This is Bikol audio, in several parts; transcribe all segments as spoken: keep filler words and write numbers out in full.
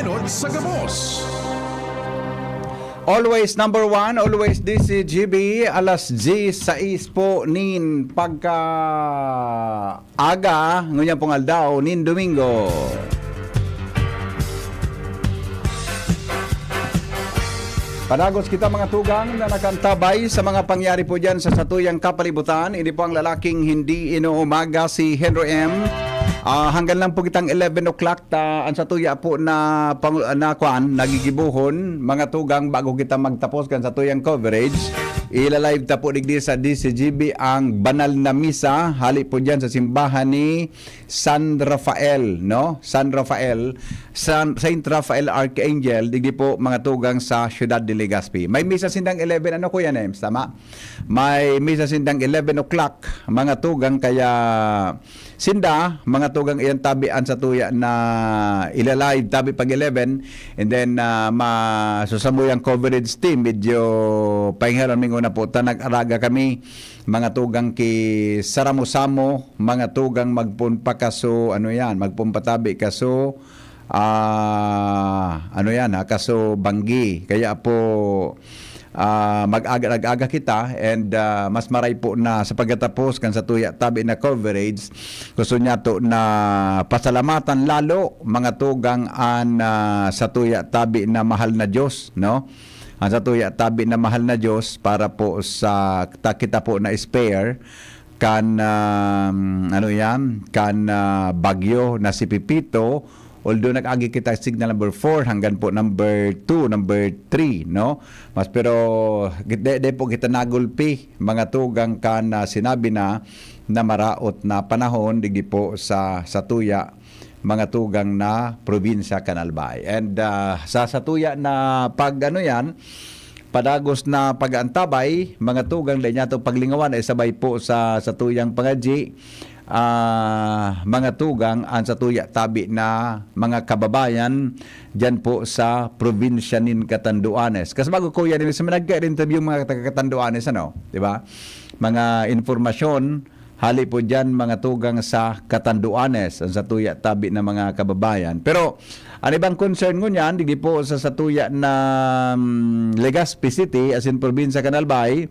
Sunod sa gabos. Always number one, always D C G B, alas diyes sais po nin pagka aga, ngunyan pong aldaw nin Domingo. Padagos kita, mga tugang, na nakantabay sa mga pangyari po dyan sa satuyang kapalibutan. Ini po ang lalaking hindi inuumaga, si Henry M. Ah, hanggang lang po kitang eleven o'clock ta, ang satuya po na pang-, na kwan, nagigibuhon, mga tugang, bago kita magtapos kan satuyang coverage, ilalive ta po digdi sa D C G B ang banal na misa, hali po dyan sa simbahan ni San Rafael, no? San Rafael, San, Saint Rafael Archangel, digdi po, mga tugang, sa siyudad de Legazpi. May misa sindang eleven, ano, Kuya Nems? Tama? May misa sindang eleven o'clock, mga tugang, kaya sinda, mga tugang, iyan tabi an satuya na ilalive, tabi pag eleven, and then, ah, ma-, so samuyang coverage team, medyo pahingaron, mingo na po, ta nag-araga kami, mga tugang, ki Saramo-Samo, mga tugang, magpon pa kaso, ano yan, magpon pa tabi kaso, ah, ano yan, ha, kaso banggi. Kaya po, ah, mag-aga, nag-aga kita, and, ah, mas maray po na sa pagkatapos kan satuya tabi na coverage, gusto niya to na pasalamatan lalo, mga tugang, an, ah, satuya tabi na mahal na Diyos, no? Ang satuya tabi na mahal na Diyos para po sa ta-, kita po na spare kan, um, ano yan, kan, ah, bagyo na si Pepito. Although nag-agi kita signal number four hanggang po number two, number three, no? Mas pero, de, de po kita nagulpi, mga tugang, kan, ah, sinabi na, na maraot na panahon, digdi po sa, satuya, mga tugang, na probinsya kan Albay. And, ah, sa satuya na pag, ano yan, padagos na pag-aantabay, mga tugang, dai niya to paglingawan, ay sabay po sa satuyang pangadyi, ah, mga tugang, ang satuya tabi na mga kababayan dyan po sa probinsya nin Catanduanes. Kasi bago ko yan, sa mga nagka-interview, mga taga-Catanduanes, ano, di ba? Mga informasyon, hali po dyan, mga tugang, sa Catanduanes, ang satuya tabi na mga kababayan. Pero, ang ibang concern ngunyan, digdi po sa satuya na, mm, Legazpi City, as in probinsya kan Albay,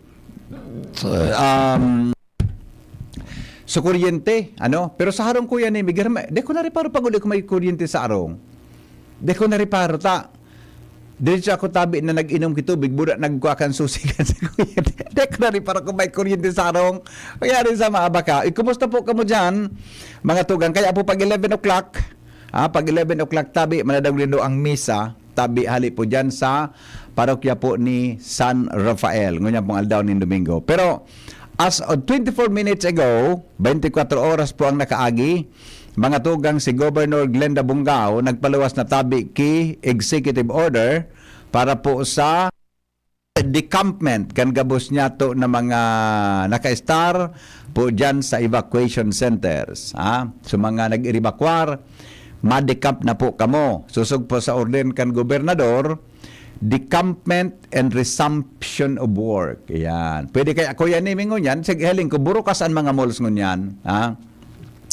um, sa kuryente, ano? Pero sa harong, Kuya Nemi, garma-, di ko nareparo pag uli ko may kuryente sa harong. Di ko nareparo ta. Diretso ako tabi na nag-inom ki tubig, buda nagkwa kan susi kan sa kuryente. Di ko nareparo kung may kuryente sa harong. Kaya rin sa mga baka. Eh, kumusta po kamo dyan, mga tugang? Kaya po pag eleven o'clock, ah, pag eleven o'clock tabi, manadang nindo ang misa, tabi hali po dyan sa parokya po ni San Rafael. Ngunyan pong aldaw nin Domingo. Pero, as of twenty-four minutes ago, twenty-four oras po ang nakaagi, mga tugang, si Governor Glenda Bungao nagpaluwas na tabi ki executive order para po sa decampment kan gabos niya to na mga naka-star po dyan sa evacuation centers. Ha? So mga nag-evacuar, ma-decamp na po kamo. Susog po sa order kan gobernador, decampment and resumption of work. Yan. Pwede kaya, Kuya Nemi, ngunyan, sige, hiling ko, burukas ang mga malls ngunyan. Ha?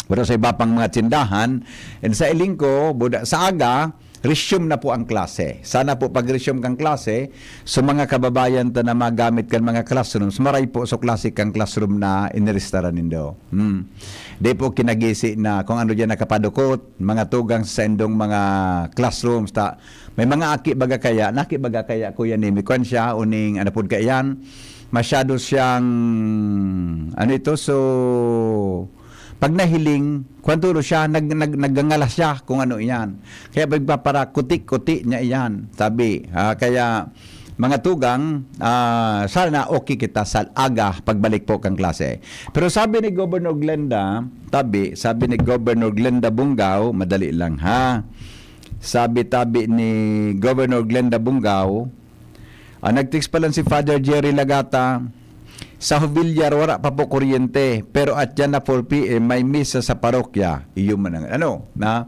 Pero sa iba pang mga tindahan, and sa hiling ko, buda, sa aga, resume na po ang klase. Sana po pag-resume kang klase, so mga kababayan ta na magamit kan mga classrooms, maray po so klase kang classroom na inirestaran nindo. Hmm. Di po kinagisi na kung ano dyan nakapadukot, mga tugang sa indong mga classrooms, ta, may mga aki baga kaya, naki baga kaya, Kuya Nemi, kwan siya, uning, ano pod kaiyan, masyado siyang, ano ito, so, pag nahiling, kwan turo siya, nag, nag, nagangalas siya kung ano iyan. Kaya pagpapara, kuti-kuti niya iyan, sabi. Ah, kaya, mga tugang, ah, sana okay kita sa aga pagbalik po kang klase. Pero sabi ni Governor Glenda, tabi, sabi ni Governor Glenda Bungao, madali lang ha. Sabi tabi ni Governor Glenda Bungao, ah, nag-text pa lang si Father Jerry Lagata, sa Jubillar, wala pa po kuryente, pero at yan na four P M, may misa sa parokya. Iyo man ang, ano, na,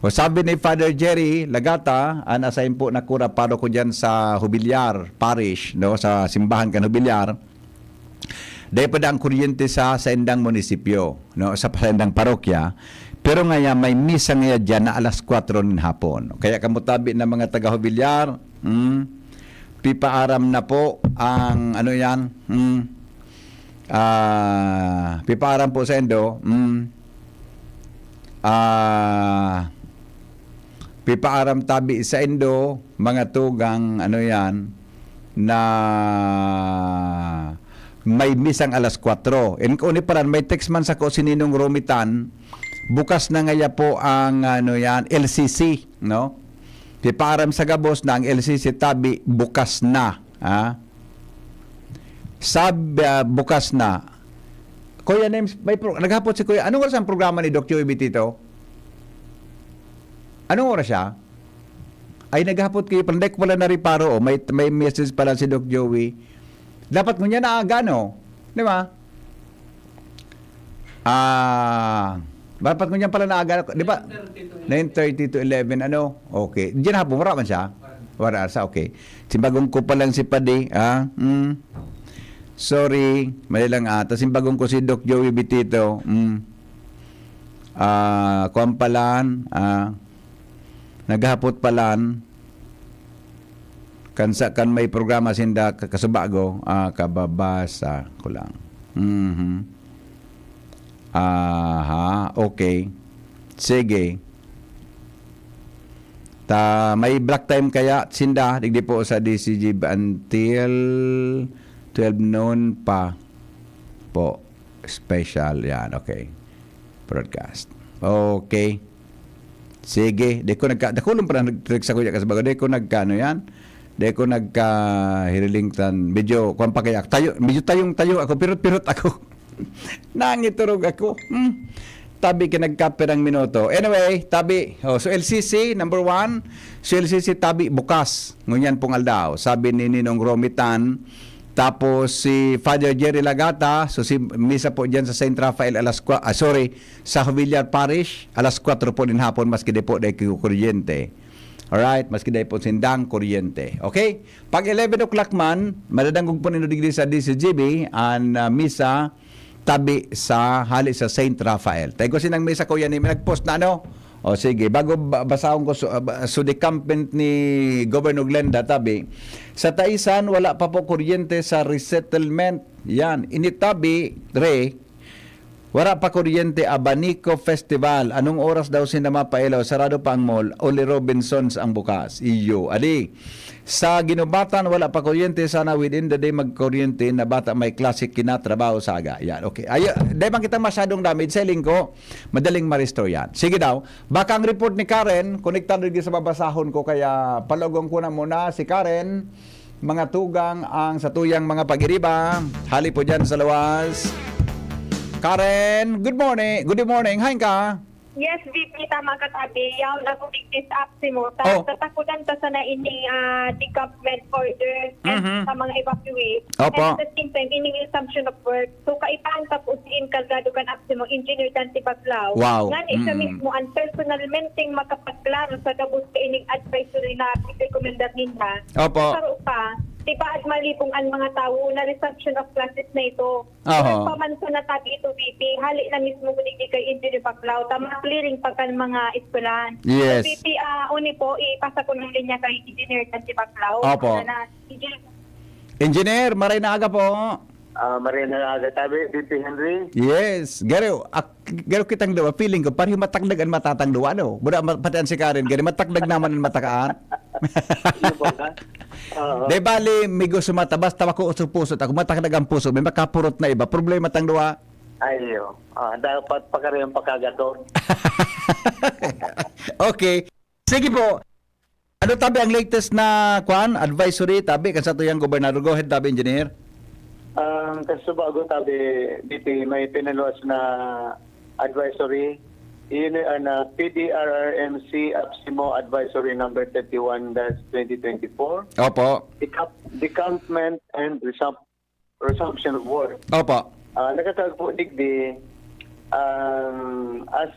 o sabi ni Father Jerry Lagata, an asayin po na kura paroko dyan sa Jubillar Parish, no, sa simbahan kan Jubillar, dahil pa ang kuryente sa saindang munisipyo, no, sa saindang parokya, Pero ngaya, may misa ngaya diyan na alas kwatro nin hapon. Kaya kamo tabi na mga taga Jovellar, hmm, pipaaram na po ang, ano yan, hmm, ah, pipaaram po sa indo, hmm, ah, pipaaram tabi sa indo, mga tugang, ano yan, na may misang alas kwatro. And kung ni paran, may text man sako si Ninong Romitan, bukas na ngaya po ang, ano yan, L C C, no? Pipaaram sa gabos na ang L C C tabi bukas na, ha? Sab, ah, bukas na. Kuya Nems, may pro-, naghapot si Kuya. Anong oras ang programa ni Doc Joey Bitito? Anong oras siya? Ay, naghapot kayo. Parang di ko pala nariparo, oh. May, may message pala si Doc Joey. Dapat ngunyan na aga, no? Di ba? Ah, dapat ngunyan pala na aga, di ba? Nine thirty to eleven, ano? Okay. Diyan hapon, wala man siya? Wala sa, okay. Simbagong ko pa lang si Padi, ah? Hmm. Sorry, mali lang ata. Simbagong ko si Doc Joey Bitito. Hmm. Ah, kuwan palan, ah, naghapot palan. Kan sa, kan may programa sinda ka-, kasubago, ah, kababasa ko lang. Mhm. Aha, okay. Sige. Ta, may block time kaya sinda, digdi po sa D C G B until twelve noon pa po. Special, yan, okay. Broadcast. Okay. Sige, di ko nagka-, dakulon pa na nag-, sa kuya kasi bago, di ko nagkaano yan. Di ko nagkahiriling tan, medyo, kwan pa kaya, tayo, medyo tayong-tayo ako, pirot-pirot ako. Nangiturog ako. Hmm. Tabi ka nagkapirang minuto. Anyway, tabi. Oh, so L C C, number one. So L C C tabi bukas. Ngunyan pong aldaw. Sabi ni Ninong Romitan. Tapos si Father Jerry Lagata. So si misa po dyan sa Saint Raphael alas kwa-, ah, sorry, sa Jovellar Parish, alas kwatro po din hapon, maski di po dahil kuryente. Alright, maski dahil po sindang kuryente. Okay? Pag eleven o'clock man, madadangog po nindo digdi sa D C G B, an, ah, misa, tabi sa, hali sa Saint Raphael. Tayo ko sinang misa, Kuya Nemi, nag-post na, ano? O sige, bago ba-, basahon ko su-, ah, ba-, so decampment ni Governor Glenda, tabi, sa Taisan, wala pa po kuryente sa resettlement. Yan, initabi, re, wala pa kuryente, Abanico Festival. Anong oras daw sinda mapailaw? Sarado pa ang mall. Only Robinsons ang bukas. Iyo, adi. Sa Guinobatan, wala pa kuryente. Sana within the day magkuryente na bata may klase kinatrabaho sa aga. Yan, okay. Ay, di man kita masyadong damage. Sa lingko, madaling ma-restore yan. Sige daw. Baka ang report ni Karen, konektado din sa babasahon ko. Kaya palagon ko na muna si Karen. Mga tugang ang satuyang mga pag-iriba. Hali po dyan sa luwas. Karen, good morning. Good morning. Hain ka? Yes, V P, tama ka, tabi. Yaon ako digdi sa Apsimo. Ta-, Oh. tatakudan ta sana ini, ah, decampment order and Mhm. sa mga evacuee. Opo. And at the same time, ini resumption of work. So, kaibahan ta po si enkargado kan Apsimo, Engineer Dante Baclao. Wow. Ngani siya Mm. mismo ang personalmenteng makapagklaro sa gabos kaining advisory na pagrekomendar ninda. Opo. Sa saro pa, tibaad malibong an mga tawo na resumption of classes na ito. Oho. Nagpamansa na tabi ito, V P. Hali na mismo digdi kay Engineer Baclao, ta ma-clearing pa kan mga eskwelahan. Yes. So, V P, ah, uni po, ipasa ko ng linya kay Engineer Dante Baclao. Opo. Ano na, Engineer. Engineer, maray na aga po. Ah, maray na aga tabi, V P Henry. Yes. Garo, ak-, garo kitang duwa. Feeling ko, pareho matakdag an matatang duwa, no? Mura, ma-, pati an si Karen, garo, matakdag naman an matakaan. Ano ba ka? Oo. Di bali, may gusto mata, basta ako uso-puso, ako matakdag ang puso, may makapurot na iba. Problema tang duwa. Ayo. Ah, dapat pakarehong pagkagato. Okay. Sige po. Ano tabi ang latest na, kwan, advisory tabi kan satuyang gobernador? Go ahead, tabi, engineer. Ang kasubago tabi, V P, may pinaluwas na advisory. Yun ay, ah, na P D R R M C Apsimo Advisory Number thirty-one dash twenty twenty-four. Opo. Decamp-, decampment and resump-, resumption of work. Opo. Ah, nakatagpo digdi, um, as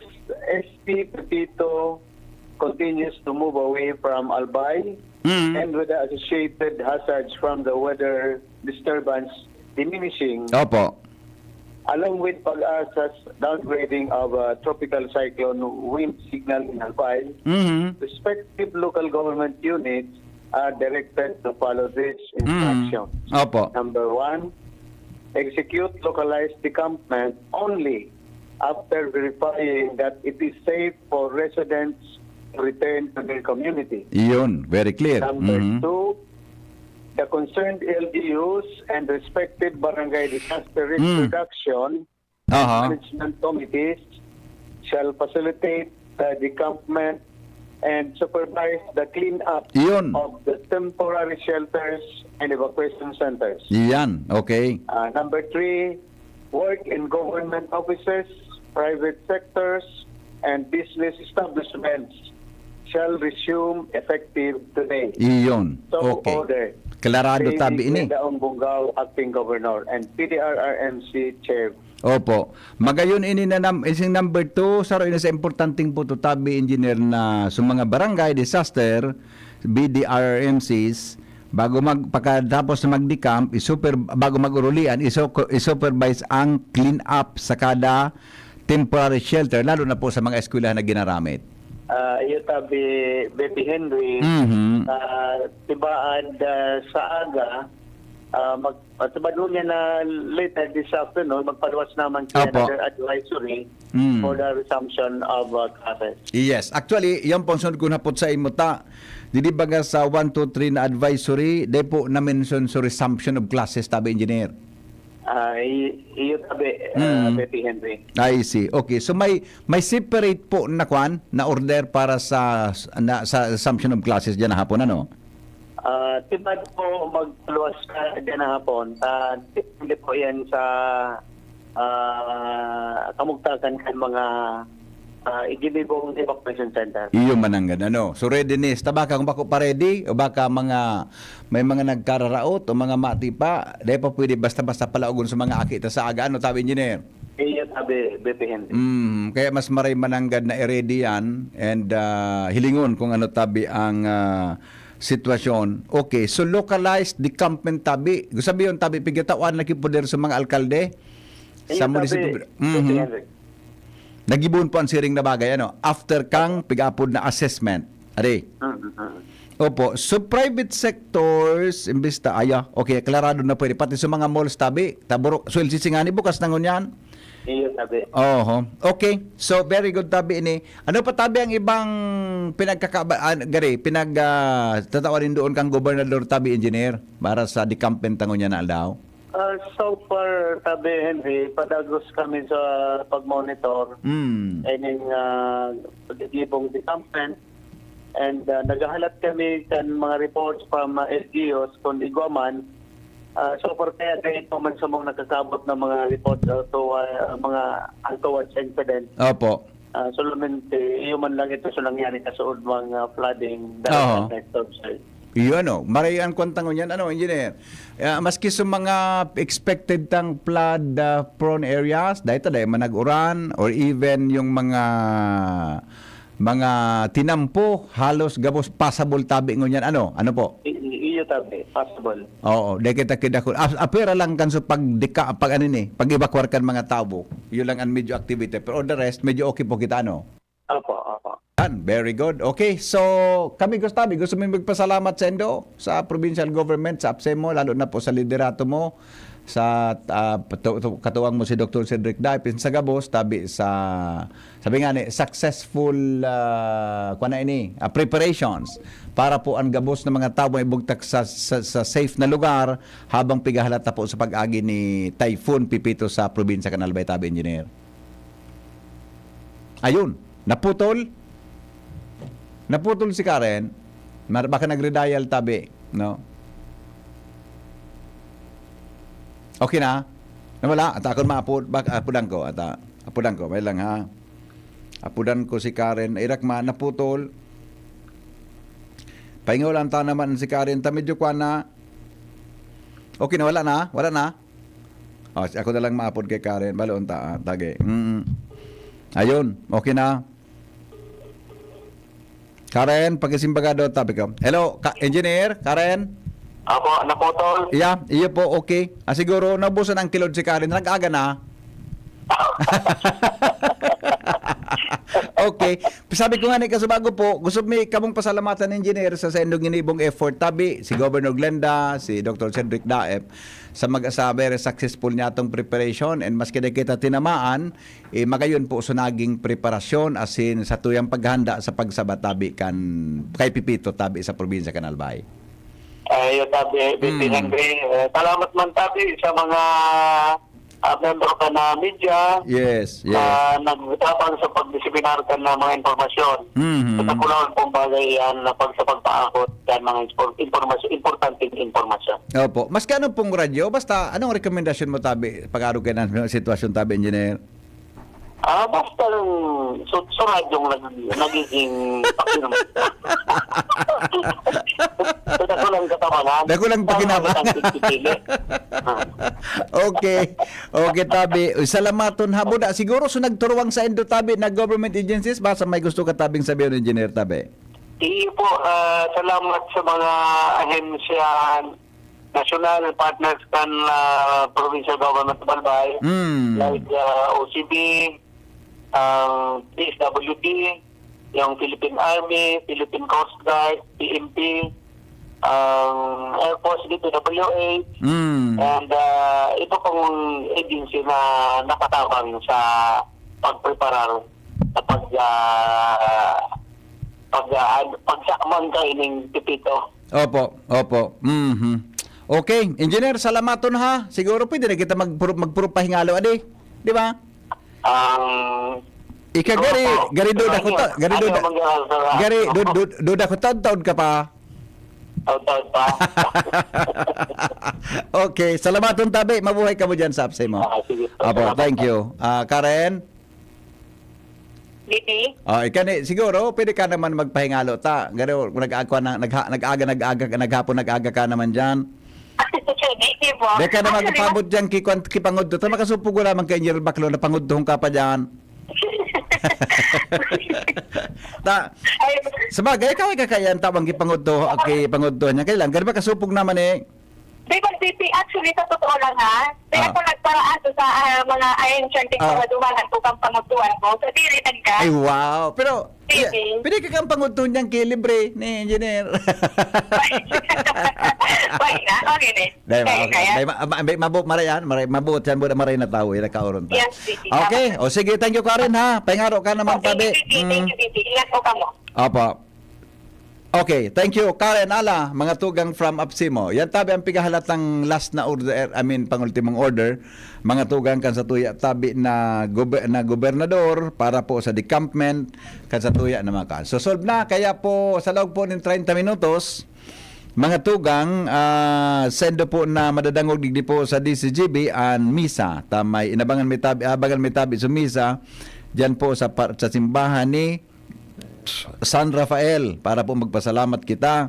S P Pepito continues to move away from Albay Mm. and with the associated hazards from the weather disturbance diminishing, Opo. Along with PAGASA's downgrading of uh, tropical cyclone wind signal in Albay, Mhm. respective local government units are directed to follow these instructions. Opo. Number one, execute localized decampment only after verifying that it is safe for residents to return to their community. Iyon, very clear. Number Mhm. two, the concerned L G Us and respective barangay disaster risk Mm. reduction Aha. management committees shall facilitate the decampment and supervise the cleanup Iyon. of the temporary shelters and evacuation centers. Iyan, okay. Uh, number three, work in government offices, private sectors, and business establishments shall resume effective today. Iyon. So Okay. order. Klarado tabi ini. Daong Bungao, Acting Governor, and P D R R M C Chair. Opo. Magayon ini na nam, ising number two, saro ini sa importanteng punto tabi, engineer, na sa mga barangay disaster, B D R R M Cs, bago mag, pagkatapos na mag-decamp, isuper, bago mag-urulian, iso, isupervise ang clean up sa kada temporary shelter, lalo na po sa mga eskwelahan na ginaramit. Ah, iyo tabi, Baby Henry, Mhm. ah, tibaad ah, sa aga, ah, mag, tibaad niya na later this afternoon, magpaluwas naman siya Opo. another advisory Mm. for the resumption of uh, classes. Yes. Actually, yan po ang sunod ko na po sa imo ta. Didi baga sa one two three na advisory, dai po na-mention sa resumption of classes, tabi, engineer. Ah, i- iyo tabi, Mm. uh, Baby Henry. I see. Okay. So may may separate po na kwan na order para sa na, sa resumption of classes diyan na hapon, ano? Ah, tibaad po magpaluwas ka diyan na hapon. Ah, depende po yan sa ah, kamugtakan kan mga ah, iginibong evacuation center. Iyo mananggad, ano? So readiness. Ta baka kung bako pa ready, o baka mga, may mga nagkararaot, o mga mati pa, dai pa pwede basta-basta palaogon sa mga aki ta sa aga, ano, tabi, engineer? Iyo tabi, Baby Henry. Mm, kaya mas maray mananggad na i-ready yan and ah, hilingon kung ano tabi ang ah, sitwasyon. Okay, so localized decampment tabi. Gusto sabihin tabi, pigyatawan na kipuder sa mga alkalde Iyo sa tabi, munisipyo. Baby Mhm. Henry. Nagibohon po ang siring na bagay, ano? After kang pig-apod na assessment. Adi. Mm, mm, mm. Opo. So private sectors, imbis ta, aya, okay, klarado na pwede. Pati sa mga malls tabi, taburo, so L C C nga ni bukas na ngunyan. Iyo tabi. Oho. Okay. So very good tabi ini. Ano pa tabi ang ibang pinagkakaba, ah, gari, pinag ah, tatawan doon kang gobernador tabi, engineer, para sa decampment ta ngunyan na aldaw? Ah, so far, tabi Henry, padagos kami sa pag-monitor Mm. ining ah, pagigibong decampment. And ah, naghahalat kami kan mga reports from uh, L G Us kung igwa man. Ah, so far, kaya ganito man sa mga nakakabot na mga reports uh, to, ah, mga untoward incident. Opo. Ah, solamente, iyo man lang ito sa nangyari kasunod mga flooding Oo. dahil sa storm surge. Iyo, ano, maray ang kwan ta ngunyan, ano, engineer. Ah, maski sa mga expected tang flood ah, prone areas, dahil ta dahil man nag-uran or even yung mga mga tinampo, halos gabos passable tabi ngunyan, ano, ano po? I- i- iyo tabi, possible. Oo, dahil kita kidakul. Ap- apera lang kan so pag dika, pag ano ni, pag-evacuar kan mga tao. Yun lang ang medyo activity. Pero all the rest, medyo okay po kita, ano? Opo, opo. Yan, very good. Okay, so kami gusto, gusto mo magpasalamat sa Indo, sa provincial government, sa APSEMO, lalo na po sa liderato mo, sa ah, patu- tu- katuwang mo si Doctor Cedric Dai, pin sa gabos, tabi sa, sabi nga ni, successful, ah, kwa na ini, ah, preparations para po ang gabos na mga tao maibugtak sa, sa, sa safe na lugar habang pigahalata po sa pag-agi ni Typhoon Pepito sa probinsya kan Albay, tabi, engineer. Ayun, naputol. Naputol si Karen. Mar- Baka nag-redial tabi, no? Okay na? Nawala? Ata akon maapod. Bak apudan ko. Ata, apudan ko. May lang, ha? Apudan ko si Karen. Irak ma, naputol. Paingaw lang ta naman si Karen. Ta medyo kwa na. Okay na, wala na? Wala na? Oh, si- ako na lang maapod kay Karen. Balo, unta, ah, tage. Mm. Ayun, okay na. Karen, pakisimbaga do, tabi ko. Hello, ka- engineer, Karen? Apo, naputol. Iya, iyo po, okay. Ah, siguro, naubusan ang kilod si Karen. Nag-aga na. Okay. Sabi ko nga ni kasubago po, gusto mi kamong pasalamatan, Engineer, sa saindong ginibong effort tabi, si Governor Glenda, si Doctor Cedric Daep, sa mag-, sa very successful niya atong preparation, and maski na kita tinamaan, eh, magayon po sa naging preparasyon, asin sa tuyang paghanda sa pagsaba tabi kan, kay Pipito tabi sa probinsya kan Albay. Ay, tabi, Bibi Mm. Henry, eh, salamat man tabi sa mga, ah, membro ka na media Yes, yes. na nagtabang sa pagdisipinar kan na mga impormasyon. Mhm. Sa kulang pong bagay yan na pag, sa pagpaabot kan mga infor-, impormasyon, importanteng impormasyon. Opo. Maski ano pong radyo, basta anong rekomendasyon mo tabi, pag-aro kayo ng sitwasyon tabi, Engineer? Ah, basta yung su-, sa radyong nag-, nagiging pakinabangan. So, dako lang katabangan. Dako lang pakinabangan. Tama lang ang pipili. Ah. Okay. Okay, tabi. Uy, salamaton ha. Buda, siguro so nagturuwang sa indo tabi na government agencies, basta may gusto ka tabing sabihin, Engineer, tabi. Iyo po, ah, salamat sa mga ahensya, national partners kan, ah, provincial government of Albay, Mm. like, ah, O C B, ang P S W D, yung Philippine Army, Philippine Coast Guard, P M P, ang Air Force, D P W H, Mm. and, ah, iba pang agency na nakatabang sa pagpreparar, sa pag, ah, pag, ah, pagsakman kaining Pipito. Opo, opo. Mhm. Okay, Engineer, salamaton ha. Siguro pwede na kita magpuro-, magpuro pahingalo, adi? Di ba? Ang Ika, gari, Opo. gari duda ko ta-, gari Ano duda, mang ginagawa? gari du-, du-, duda ko, taon-taon ka pa. Taon-taon pa. Okay, salamaton tabi. Mabuhay ka mo dyan sa apse mo. Ah, sige po. Opo, Salamat thank po. you. Ah, Karen? Didi? Ah, ika ni, siguro, pwede ka naman magpahingalo ta. Garo, nag-, nag-, nag-, nag-aga, nag-aga, naghapon, nag-aga ka naman dyan. Didi po. Di ka na Actually, magpabot dyan, ki-, kwan-, kipangudto. Ta, makasupog ko lamang kay Engineer Baklo na pangudtohon ka pa dyan. Ta, Ay, sabagay, ikaw ay kakayan, tabang kipangudto, kipangudto niya. Kailan? Garo ba kasupog naman eh? Di ba, P P, actually, sa totoo lang, ha? Kaya Ah. ako nagparaan to sa, ah, mga ayon siyang Ah. tigkaraduman at tukang pangutuan ko. Sa diri, tagka. Ay, wow. Pero, Sige. pwede, pwede ka kang pangutuhan niyang kilibre ni Engineer. Pwede na? Okay, din. Dahil ma-, Kaya, okay. kaya. Dahil ma-, ma-, ma-, mabu-, maray yan. Maray, mabuot yan, buda maray na tao. Ina kaoron ta. Yes, sige. Okay. O sige, thank you, Karen, ha? Pahingaro ka naman, Okay, tabi. sige, sige, Mm. sige, sige. Ingat po kamo. Opo. Okay, thank you, Karen. Ala, mga tugang from Apsimo. Yan tabi ang pigahalatang last na order, I mean, pangultimong order. Mga tugang kan sa tuya tabi na gobe-, na gobernador para po sa decampment, kan sa tuya na mga kan. So, solve na. Kaya po, sa laog po ng treinta minutos, mga tugang, ah, sendo po na madadangog digdi po sa D C G B an misa. Tamay, inabangan mi tabi, abangan mi tabi sa misa, diyan po sa par-, sa simbahan ni San Rafael para po magpasalamat kita,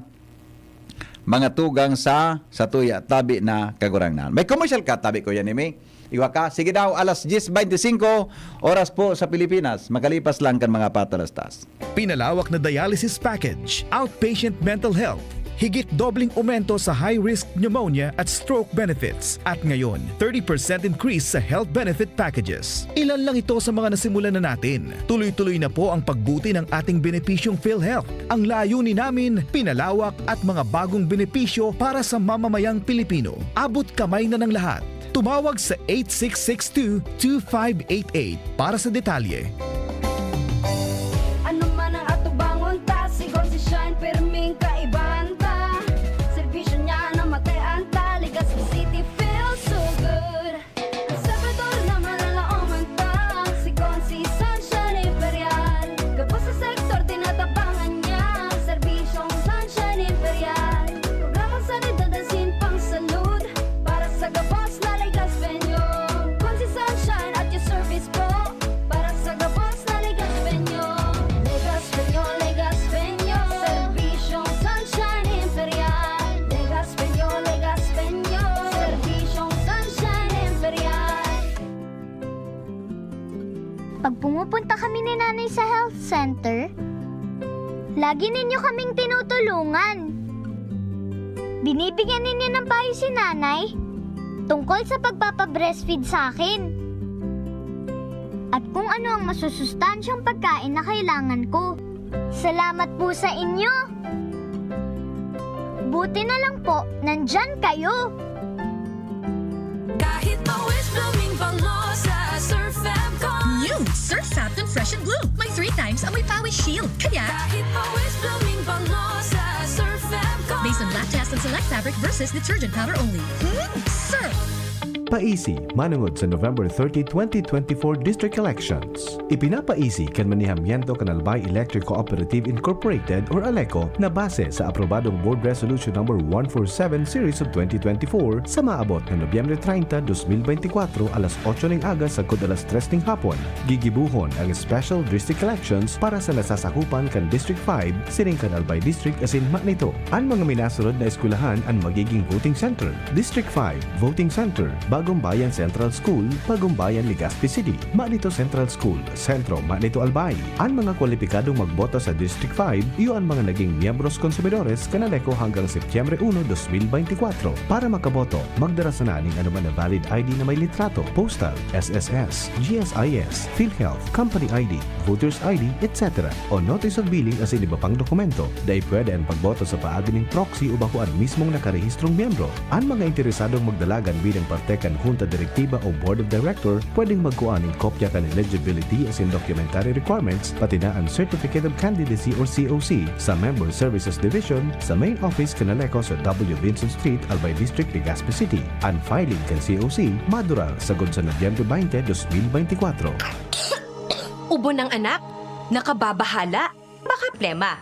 mga tugang sa, sa tuya tabi na Kagurangnan. May commercial ka, tabi ko yan, Imi. Iwa ka. Sige daw, alas diyes beintisinko, oras po sa Pilipinas. Makalipas lang kan mga patalastas. Pinalawak na dialysis package, outpatient mental health, higit dobleng aumento sa high-risk pneumonia at stroke benefits. At ngayon, thirty percent increase sa health benefit packages. Ilan lang ito sa mga nasimulan na natin. Tuloy-tuloy na po ang pagbuti ng ating benepisyong PhilHealth. Ang layunin namin, pinalawak at mga bagong benepisyo para sa mamamayang Pilipino. Abot kamay na ng lahat. Tumawag sa eight six six two, two five eight eight para sa detalye. Ano man ang atubangon ta, sigon si Shine, pirming kaibahan ta. Serbisyo niya na matayan ta, Legazpi City feels so good. Sa sektor na malalaoman ta, sigon si Sunshine Imperial. Gabos sa sektor, tinatabangan niya, serbisyong Sunshine Imperial. Programang sanidad asin pangsalud, para sa gabos na Legazpeño. Kun si Sunshine at your service po, para sa gabos na Legazpeño. Legazpeño, Legazpeño, serbisyong Sunshine Imperial. Legazpeño, Legazpeño, serbisyong Sunshine Imperial. Pag pumupunta kami ni Nanay sa health center, lagi ninyo kaming tinutulungan. Binibigyan ninyo ng payo si Nanay tungkol sa pagpapa-breastfeed sa akin. at kung ano ang masusustansyang pagkain na kailangan ko. Salamat po sa inyo! Buti na lang po, nandyan kayo! Kahit pawis, blooming bango sa Surf Fab ko. New Surf Fab Fresh and Bloom. May three times amoy pawis shield. Kaya, Kahit pawis, blooming bango sa Surf Fab ko. Based on lab test and select fabric versus detergent powder only. Hmm? Surf! Paisi, manungod sa November thirty, twenty twenty-four District Elections. Ipinapaisi kan manihamiento kan Albay Electric Cooperative Incorporated or ALECO na base sa aprobadong Board Resolution Number one four seven Series of twenty twenty-four sa maabot na Nobyembre treinta, dos mil beintikwatro, alas otso ning aga sagkod alas tres ning hapon. Gigibuhon ang Special District Elections para sa nasasakupan kan District five siring kan Albay District asin Manito. An mga minasunod na eskwelahan an magiging voting center: District five, Voting Center, Bagong Bayan Central School, Bagong Bayan, Legazpi City, Manito Central School, Sentro, Manito, Albay. An mga kwalipikadong magboto sa District five, iyo an mga naging miyembros konsumidores kan ALECO hanggang Setyembre uno, dos mil beintikwatro. Para makaboto, magdara sana nin anuman na valid I D na may litrato, postal, S S S, G S I S, PhilHealth, company I D, voter's I D, et cetera, o notice of billing asin iba pang dokumento. Dai pwede an pagboto sa paagi nin proxy o bako an mismong nakarehistrong miyembro. An mga interesadong magdala kan bilang parte kan Junta Direktiba o Board of Director pwedeng magkua nin kopya kan eligibility asin documentary requirements, pati na an Certificate of Candidacy or C O C, sa Member Services Division, sa Main Office kan ALECO sa W Vinson Street, Albay District, Legazpi City. An filing kan C O C madurar sagkod sa Nobyembre baynte, dos mil baynte kwatro. Ubo ng anak, nakababahala, baka plema.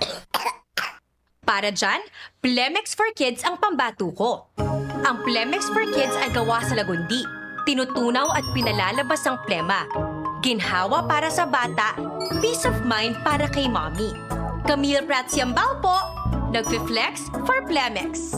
Para dyan, Plemex for Kids ang pambato ko. Ang Plemex for Kids ay gawa sa lagundi, tinutunaw at pinalalabas ang plema. Ginhawa para sa bata, peace of mind para kay mommy. Camille Prats Yambao po, nagfi-flex for Plemex.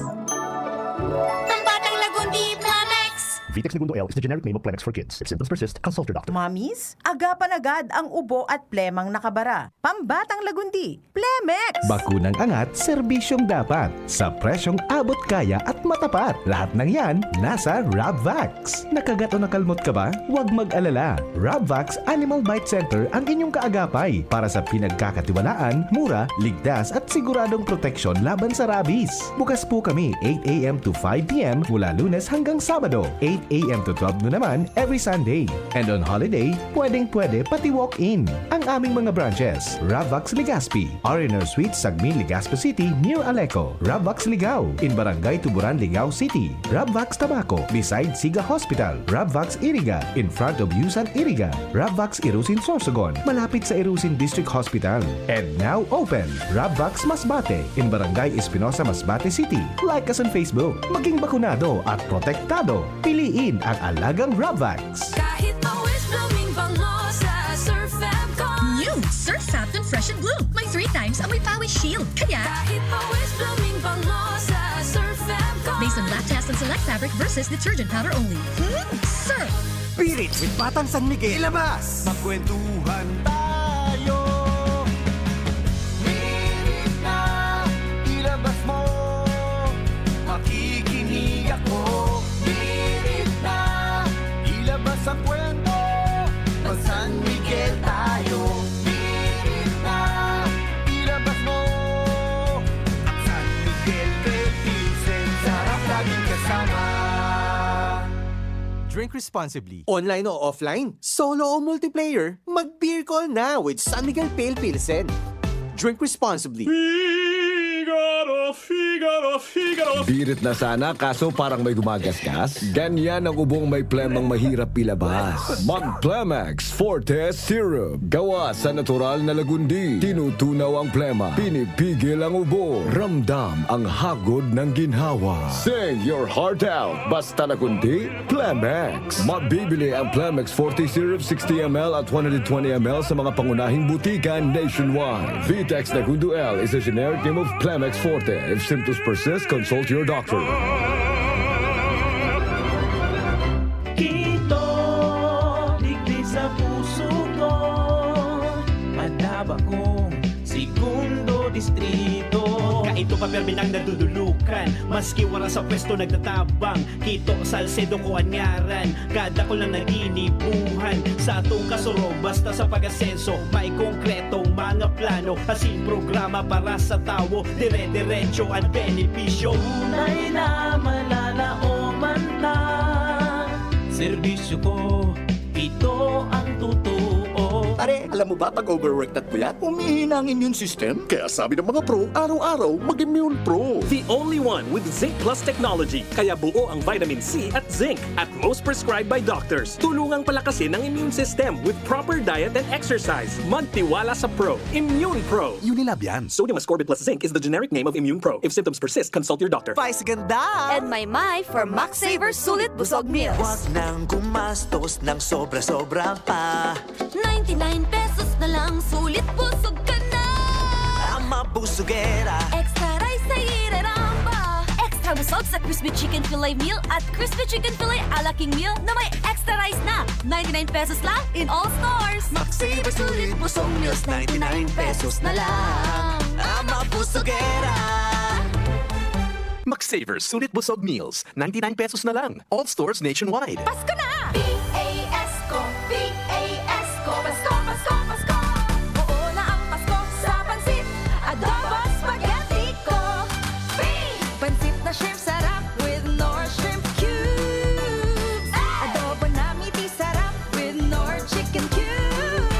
Pambatang Lagundi, Plemex! Vitex Negundo L is the generic name of Plemex for kids. If symptoms persist, consult your doctor. Mommies, agapan agad ang ubo at plemang nakabara. Pambatang Lagundi, Plemex! Bakunang angat, serbisyong dapat. Sa presyong abot kaya at matapat. Lahat ng yan, nasa Rabvax. Nakagat o nakalmot ka ba? Huwag mag-alala. Rabvax Animal Bite Center ang inyong kaagapay para sa pinagkakatiwalaan, mura, ligtas at siguradong proteksyon laban sa rabies. Bukas po kami eight a.m. to five p.m. mula Lunes hanggang Sabado, eight a.m. to twelve noon naman every Sunday. And on holiday, pwedeng-pwede pati walk-in. Ang aming mga branches, Rabvax Legazpi, R and R Suite, Sagmin, Legazpi City, near ALECO. Rabvax Ligao, in Barangay Tuburan, Ligao City. Rabvax Tabaco, beside Siga Hospital. Rabvax Iriga, in front of Yusan Iriga. Rabvax Irusin, Sorsogon, malapit sa Irusin District Hospital. And now open, Rabvax Masbate, in Barangay Espinosa, Masbate City. Like us on Facebook. Maging bakunado at protektado. Piliin ang alagang Rabvax. Kahit pawis, blooming bango sa Surf Fab ko. New Surf Fab Fresh and Bloom. May three times amoy pawis shield. Kaya, Kahit pawis, blooming bango sa Surf Fab ko. Based on lab test and select fabric versus detergent powder only. Hmm? Surf! Spirit with Batang San Miguel. Ilabas! Magkwentuhan tayo. Spirit na, ilabas mo. Makikinig ako. Spirit na, ilabas ang kwento. Mag San Miguel tayo. Spirit na, ilabas mo. At San Miguel Pale Pilsen, sarap laging kasama. Drink responsibly. Online o offline, solo o multiplayer, mag-beer call na with San Miguel Pale Pilsen. Drink responsibly. Figaro, Figaro, Figaro. Birit na sana, kaso parang may gumagasgas. Ganyan ang ubong may plemang mahirap ilabas. Mag Plemex Forte Syrup. Gawa sa natural na lagundi. Tinutunaw ang plema. Pinipigil ang ubo. Ramdam ang hagod ng ginhawa. Sing your heart out. Basta lagundi, Plemex. Mabibili ang Plemex forty Syrup sixty M L at one hundred twenty M L sa mga pangunahing butika nationwide. Vitex Negundo L is a generic name of Plemex Forte. If symptoms persist, consult your doctor. Quito, digdi sa puso ko, madaba kong segundo distrito. Kahit Ito pa permi nang nadudulukan, maski wara sa pwesto nagtatabang. Kito Salcedo ko an ngaran, kadakul na naginibuhan. Sa atong kasurog, basta sa pag-asenso, may konkretong mga plano. Asin programa para sa tawo, dire-diretso an benepisyo. Tunay na mananaoman ta. Serbisyo ko, ito ang totoo. Pare, alam mo ba pag overwork na puyat, humihina ang immune system? Kaya sabi ng mga pro, araw-araw mag-Immune Pro. The only one with Zinc Plus technology, kaya buo ang vitamin C at zinc at most prescribed by doctors. Tulungang palakasin ang immune system with proper diet and exercise. Magtiwala sa Pro. Immune Pro. Unilab yan. Sodium ascorbate plus zinc is the generic name of Immune Pro. If symptoms persist, consult your doctor. Spice ganda! And may may for Max Saver Sulit Busog Meals. Wag nang gumastos ng sobra-sobra pa. Ninety-nine pesos na lang, sulit busog ka na. Ang mabusugera. Extra rice sa ireramba. Extra busog sa crispy chicken fillet meal at crispy chicken fillet ala King meal na may extra rice na. Ninety-nine pesos lang in all stores. Maxsaver Sulit Busog Meals, ninety-nine pesos na lang. Ang mabusugera. Maxsaver Sulit Busog Meals, ninety-nine pesos na lang. All stores nationwide. Pasko na! P A S ko, P A S ko, Pasko, Pasko, Pasko. Oo na ang Pasko sa pansit, adobo, spaghetti ko. P! Pansit na shrimp sarap with Knorr shrimp cubes. Adobo na meaty sarap with Knorr chicken cubes.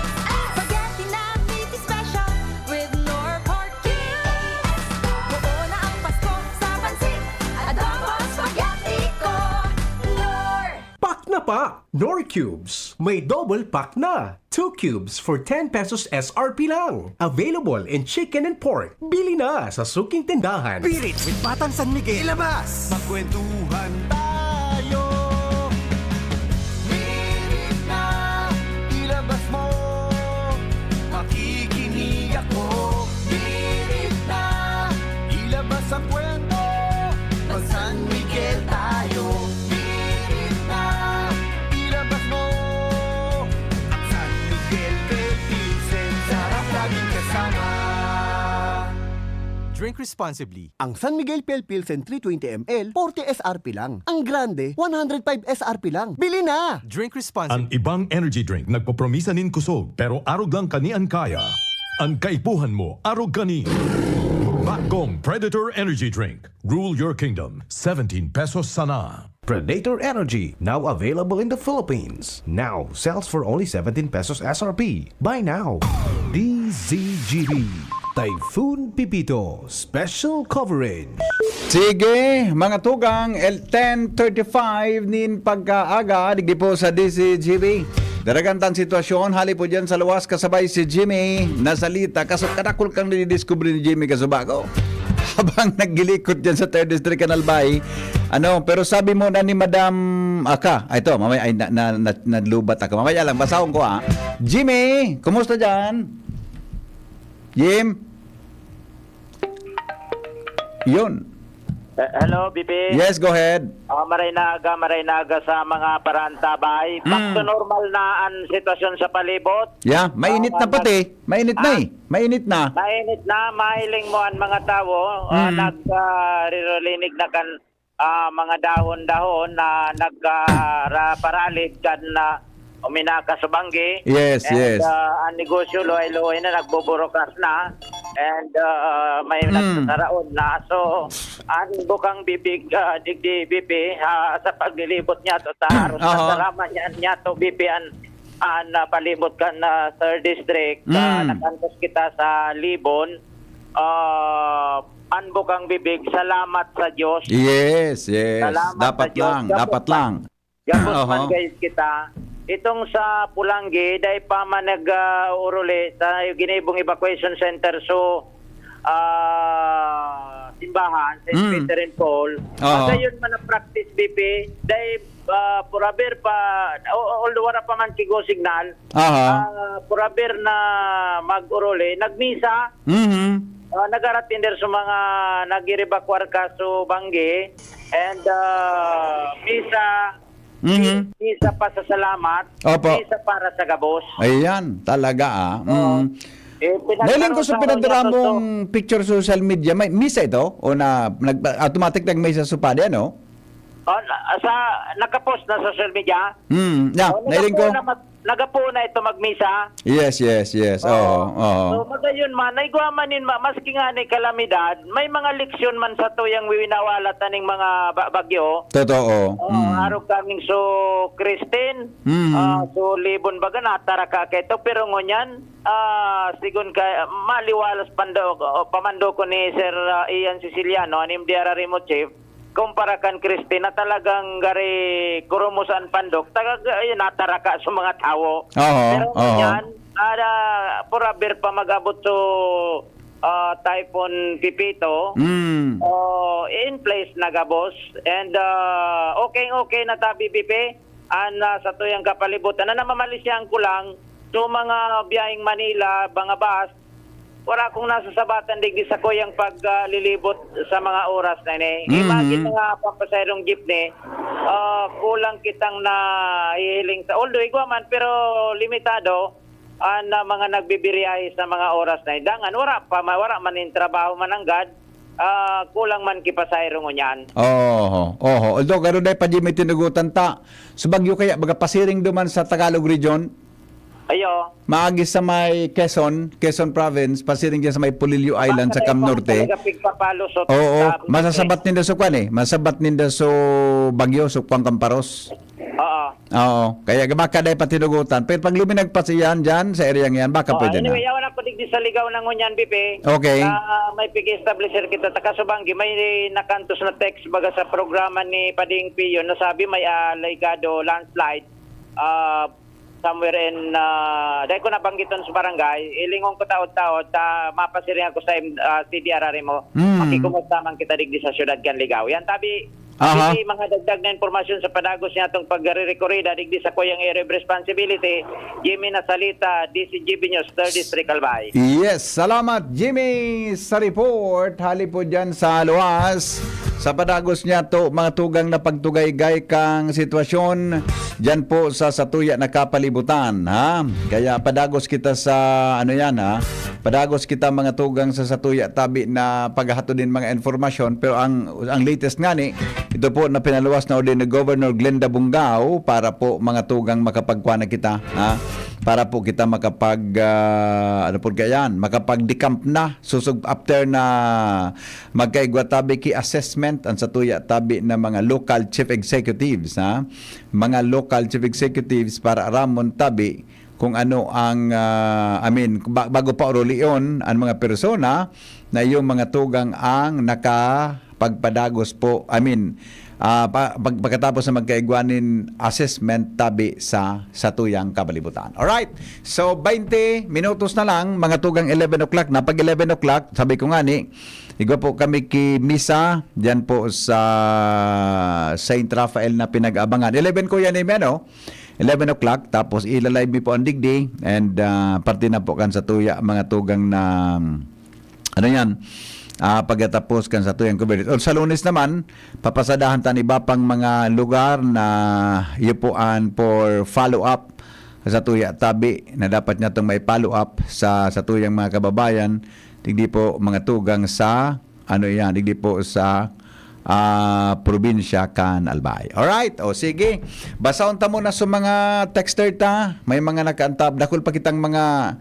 Spaghetti na meaty special with Knorr pork cubes. Oo na ang Pasko sa pansit, adobo, spaghetti ko. Knorr! Pak na pak! Knorr Cubes, may double pack na. Two cubes for ten pesos S R P lang. Available in chicken and pork. Bili na sa suking tindahan. Spirit with Batang San Miguel. Ilabas! Magkwentuhan tayo. Spirit na ilabas mo. Makikinig ako. Spirit na ilabas ang kwento. Mag San Miguel tayo. Spirit na ilabas mo. At San Miguel Pale Pilsen, sarap laging kasama. Drink responsibly. Ang San Miguel Pale Pilsen three twenty M L, forty S R P lang. Ang grande, one hundred five S R P lang. Bili na! Drink responsibly. An ibang energy drink nagpopromisa nin kusog, pero arog lang kani an kaya. An kaipuhan mo, arog kani. Bakong Predator Energy Drink. Rule your kingdom. Seventeen pesos sana. Predator Energy, now available in the Philippines. Now sells for only seventeen pesos S R P. Buy now. D Z G B. Typhoon Pepito Special Coverage. Sige, mga tugang, el ten thirty-five nin pagkaaga, digdi po sa D Z G B. Daragan tan sitwasyon, hali po dyan sa luwas, kasabay si Jimmy Nazalita. Kaso kadakul kang nididiscover ni Jimmy Kasubago. Habang naggilikot dyan sa third District Canal Bay. Ano, pero sabi mo na ni Madam, aka, ay, ito, mamaya, ay, na, na, na, nalubat ako. Mamaya lang, basahon ko, ah. Jimmy, kumusta dyan? Jim? Yun. Eh, hello, B P. Yes, go ahead. Ah, maray na aga, maray na aga sa mga parantabay. Back to Mm. normal na ang sitwasyon sa palibot. Yeah, mainit Ah, na pati. Mainit na Ah. eh. Mainit na. Mainit na, mahiling mo ang mga tawo, ah, Mm. nag, ah, rirolinig na kan, ah, mga dahon-dahon na nagka-, ra-, paralib kan, ah, uminaka sa banggi. Yes, And, yes. ah, ang negosyo, luhay-luhay na, nagbuburukas na. And, ah, may Mm. nagsasaraon na. So, ang bukang bibig, ah, digdi, B P, ah, sa paglilibot niya to, sa aros Aha. na sarama niya, niya to, B P, ang, ang, ah, palibot kan, ah, third District, ah, Mm. nag-antos kita sa Libon. Ah, ang bukang bibig, salamat sa Diyos. Yes, yes. Salamat Dapat sa Diyos. lang, Dapat dapat lang. Gabos Oho. man, guys, kita. Itong sa Pulanggi, dai pa man nag, ah, uruli sa ginibong evacuation center. So, ah, simbahan, Saint Mm. Peter and Paul. Oho. Magayon man ang practice, B P, dai, ah, purabir pa, o-, although wala pa man kigo signal, Aha. ah, purabir na mag-uruli. Nagmisa, Mhm. ah, nag-aratender sa mga nag-evacuar ka sa banggi. And, ah, misa, Mhm. Isa pa sa salamat, Opo. isa para sa gabos. Ayan, talaga, ah. Oo. Mm. Eh, Nailing ko sa pinagkaroon na pinadara ako mong picture sa social media, may misa ito? O na, nag, automatic nagmisa sa padi, ano? Oh, na, sa, nakapost na sa social media? Hmm, yeah, Oh, nailing ko. nagapo na mag-, nagapo na ito magmisa? Yes, yes, yes. Oo, Oo. oo. So, magayon man, naigwa man nin ma-, maski nga ni kalamidad, may mga leksyon man sa tuyang winawalat aning mga ba-, bagyo. Totoo. Oo, Mm. arog kaming so Christine, Mm. ah, so Libon baga, nataraka ka ito. Pero ngunyan, ah, sigon ka, maliwalas pando-, o, pamando ko ni Sir, ah, Ian Siciliano, an M D R R M O chief, kumpara kan Christine na talagang gari kurumos an pandok, taga, ayun, nataraka sa mga tawo. Oo, Pero oo. ngunyan, ah, purabir pa mag-abot so, ah, Typhoon Pepito. Mm. Oh, in place na gabos. And, ah, okay, okay na tabi, Bipe. An, ah, sa tuyang kapalibutan, na namamalisyahan ko lang, so mga biyaheng Manila, mga bus, wala akong nasasabatan digdi sa kuyang paglilibot sa mga oras na ini. Mhm. Imagine mga papasaherong jeepney, ah, kulang kitang nahihiling sa, although igwa man, pero limitado, ah, na mga nagbibiyahe sa mga oras na ini. Dangan, wala pa, ma-, wala man nin trabaho mananggad, ah, kulang man ki pasahero ngunyan. Oho, oho. Although, garo dai pa di may tinugutan ta. Sa Baguio kaya, baga pasiring duman sa Tagalog Region, Ayo. maagi sa may Quezon, Quezon Province, pasiring dyan sa may Pulilio Island, sa Baka Cam dai pa Norte. talaga pigpapalusot Oo, sa masasabat ninda sa kwan eh. Masabat ninda sa Baguio, sa kwan Camparos. Oo. Oo, kaya baka dai pa tinugutan. Pero pag luminagpas iyan dyan, sa area yan, baka Oh, pwede anyway, na. yawan ako digdi sa ligaw na ngunyan, Bipe. Okay. Ah, may pig-establisher kita, ta kasubanggi, may nakantos na text baga sa programa ni Pading Pio, nasabi may, ah, alegado landslide, ah, somewhere in, ah, dai ko nabanggiton sa barangay, ilingon ko taod-taod, ta mapasiring ako sa, ah, C D R R M O. Mm. Makikumusta man kita digdi sa siyudad kan Ligaw. Yan, tabi, Aha. Sige, mga dagdag na impormasyon sa padagos niya itong pagre-rekorida digdi sa kuyang area of responsibility, Jimmy Nasalita, D C G B News, Third District, Albay. Yes, salamat, Jimmy, sa report. Hali po dyan sa luwas. Sa padagos niya to, mga tugang na pagtugaygay kang sitwasyon dyan po sa satuya na kapalibutan, ha? Kaya padagos kita sa, ano yan, ha? Padagos kita, mga tugang, sa satuya tabi na paghahatod nin mga informasyon. Pero ang, ang latest ngani, ito po na pinaluwas na uli ni Governor Glenda Bungao para po, mga tugang, makapagkuha na kita, ha? Para po kita makapag, ah, ano po kaya yan? Makapag-decamp na. Susog after na magkaigwa tabi ki assessment ang satuya tabi na mga local chief executives, ha? Mga local chief executives para aramon tabi kung ano ang, ah, I mean, ba-, bago pa orulion ang mga persona na yung mga tugang ang nakapagpadagos po, I mean, ah, pa-, pag-, pagkatapos na magkaigwa nin assessment tabi sa satuyang kabalibutan. Alright, so twenty minutos na lang, mga tugang eleven o'clock na. Pag eleven o'clock, sabi ko nga ni, igwa po kami ki misa, diyan po sa Saint Raphael na pinag-abangan. Eleven ko yan, amen, oh? Eleven o'clock, tapos ilalive mi po ang digdi, and, ah, parte na po kan satuya, mga tugang na, ano yan, ah, pagkatapos kan satuyang coverage. O sa Lunes naman, papasadahan ta an iba pang mga lugar na iyo po an for follow-up sa satuya tabi na dapat niya itong may follow-up sa satuyang mga kababayan, digdi po mga tugang sa ano iyan, digdi po sa, ah, probinsya kan Albay. Alright, o sige. Basahon ta muna sa mga texter ta. May mga nakaantab-, dakul pa kitang mga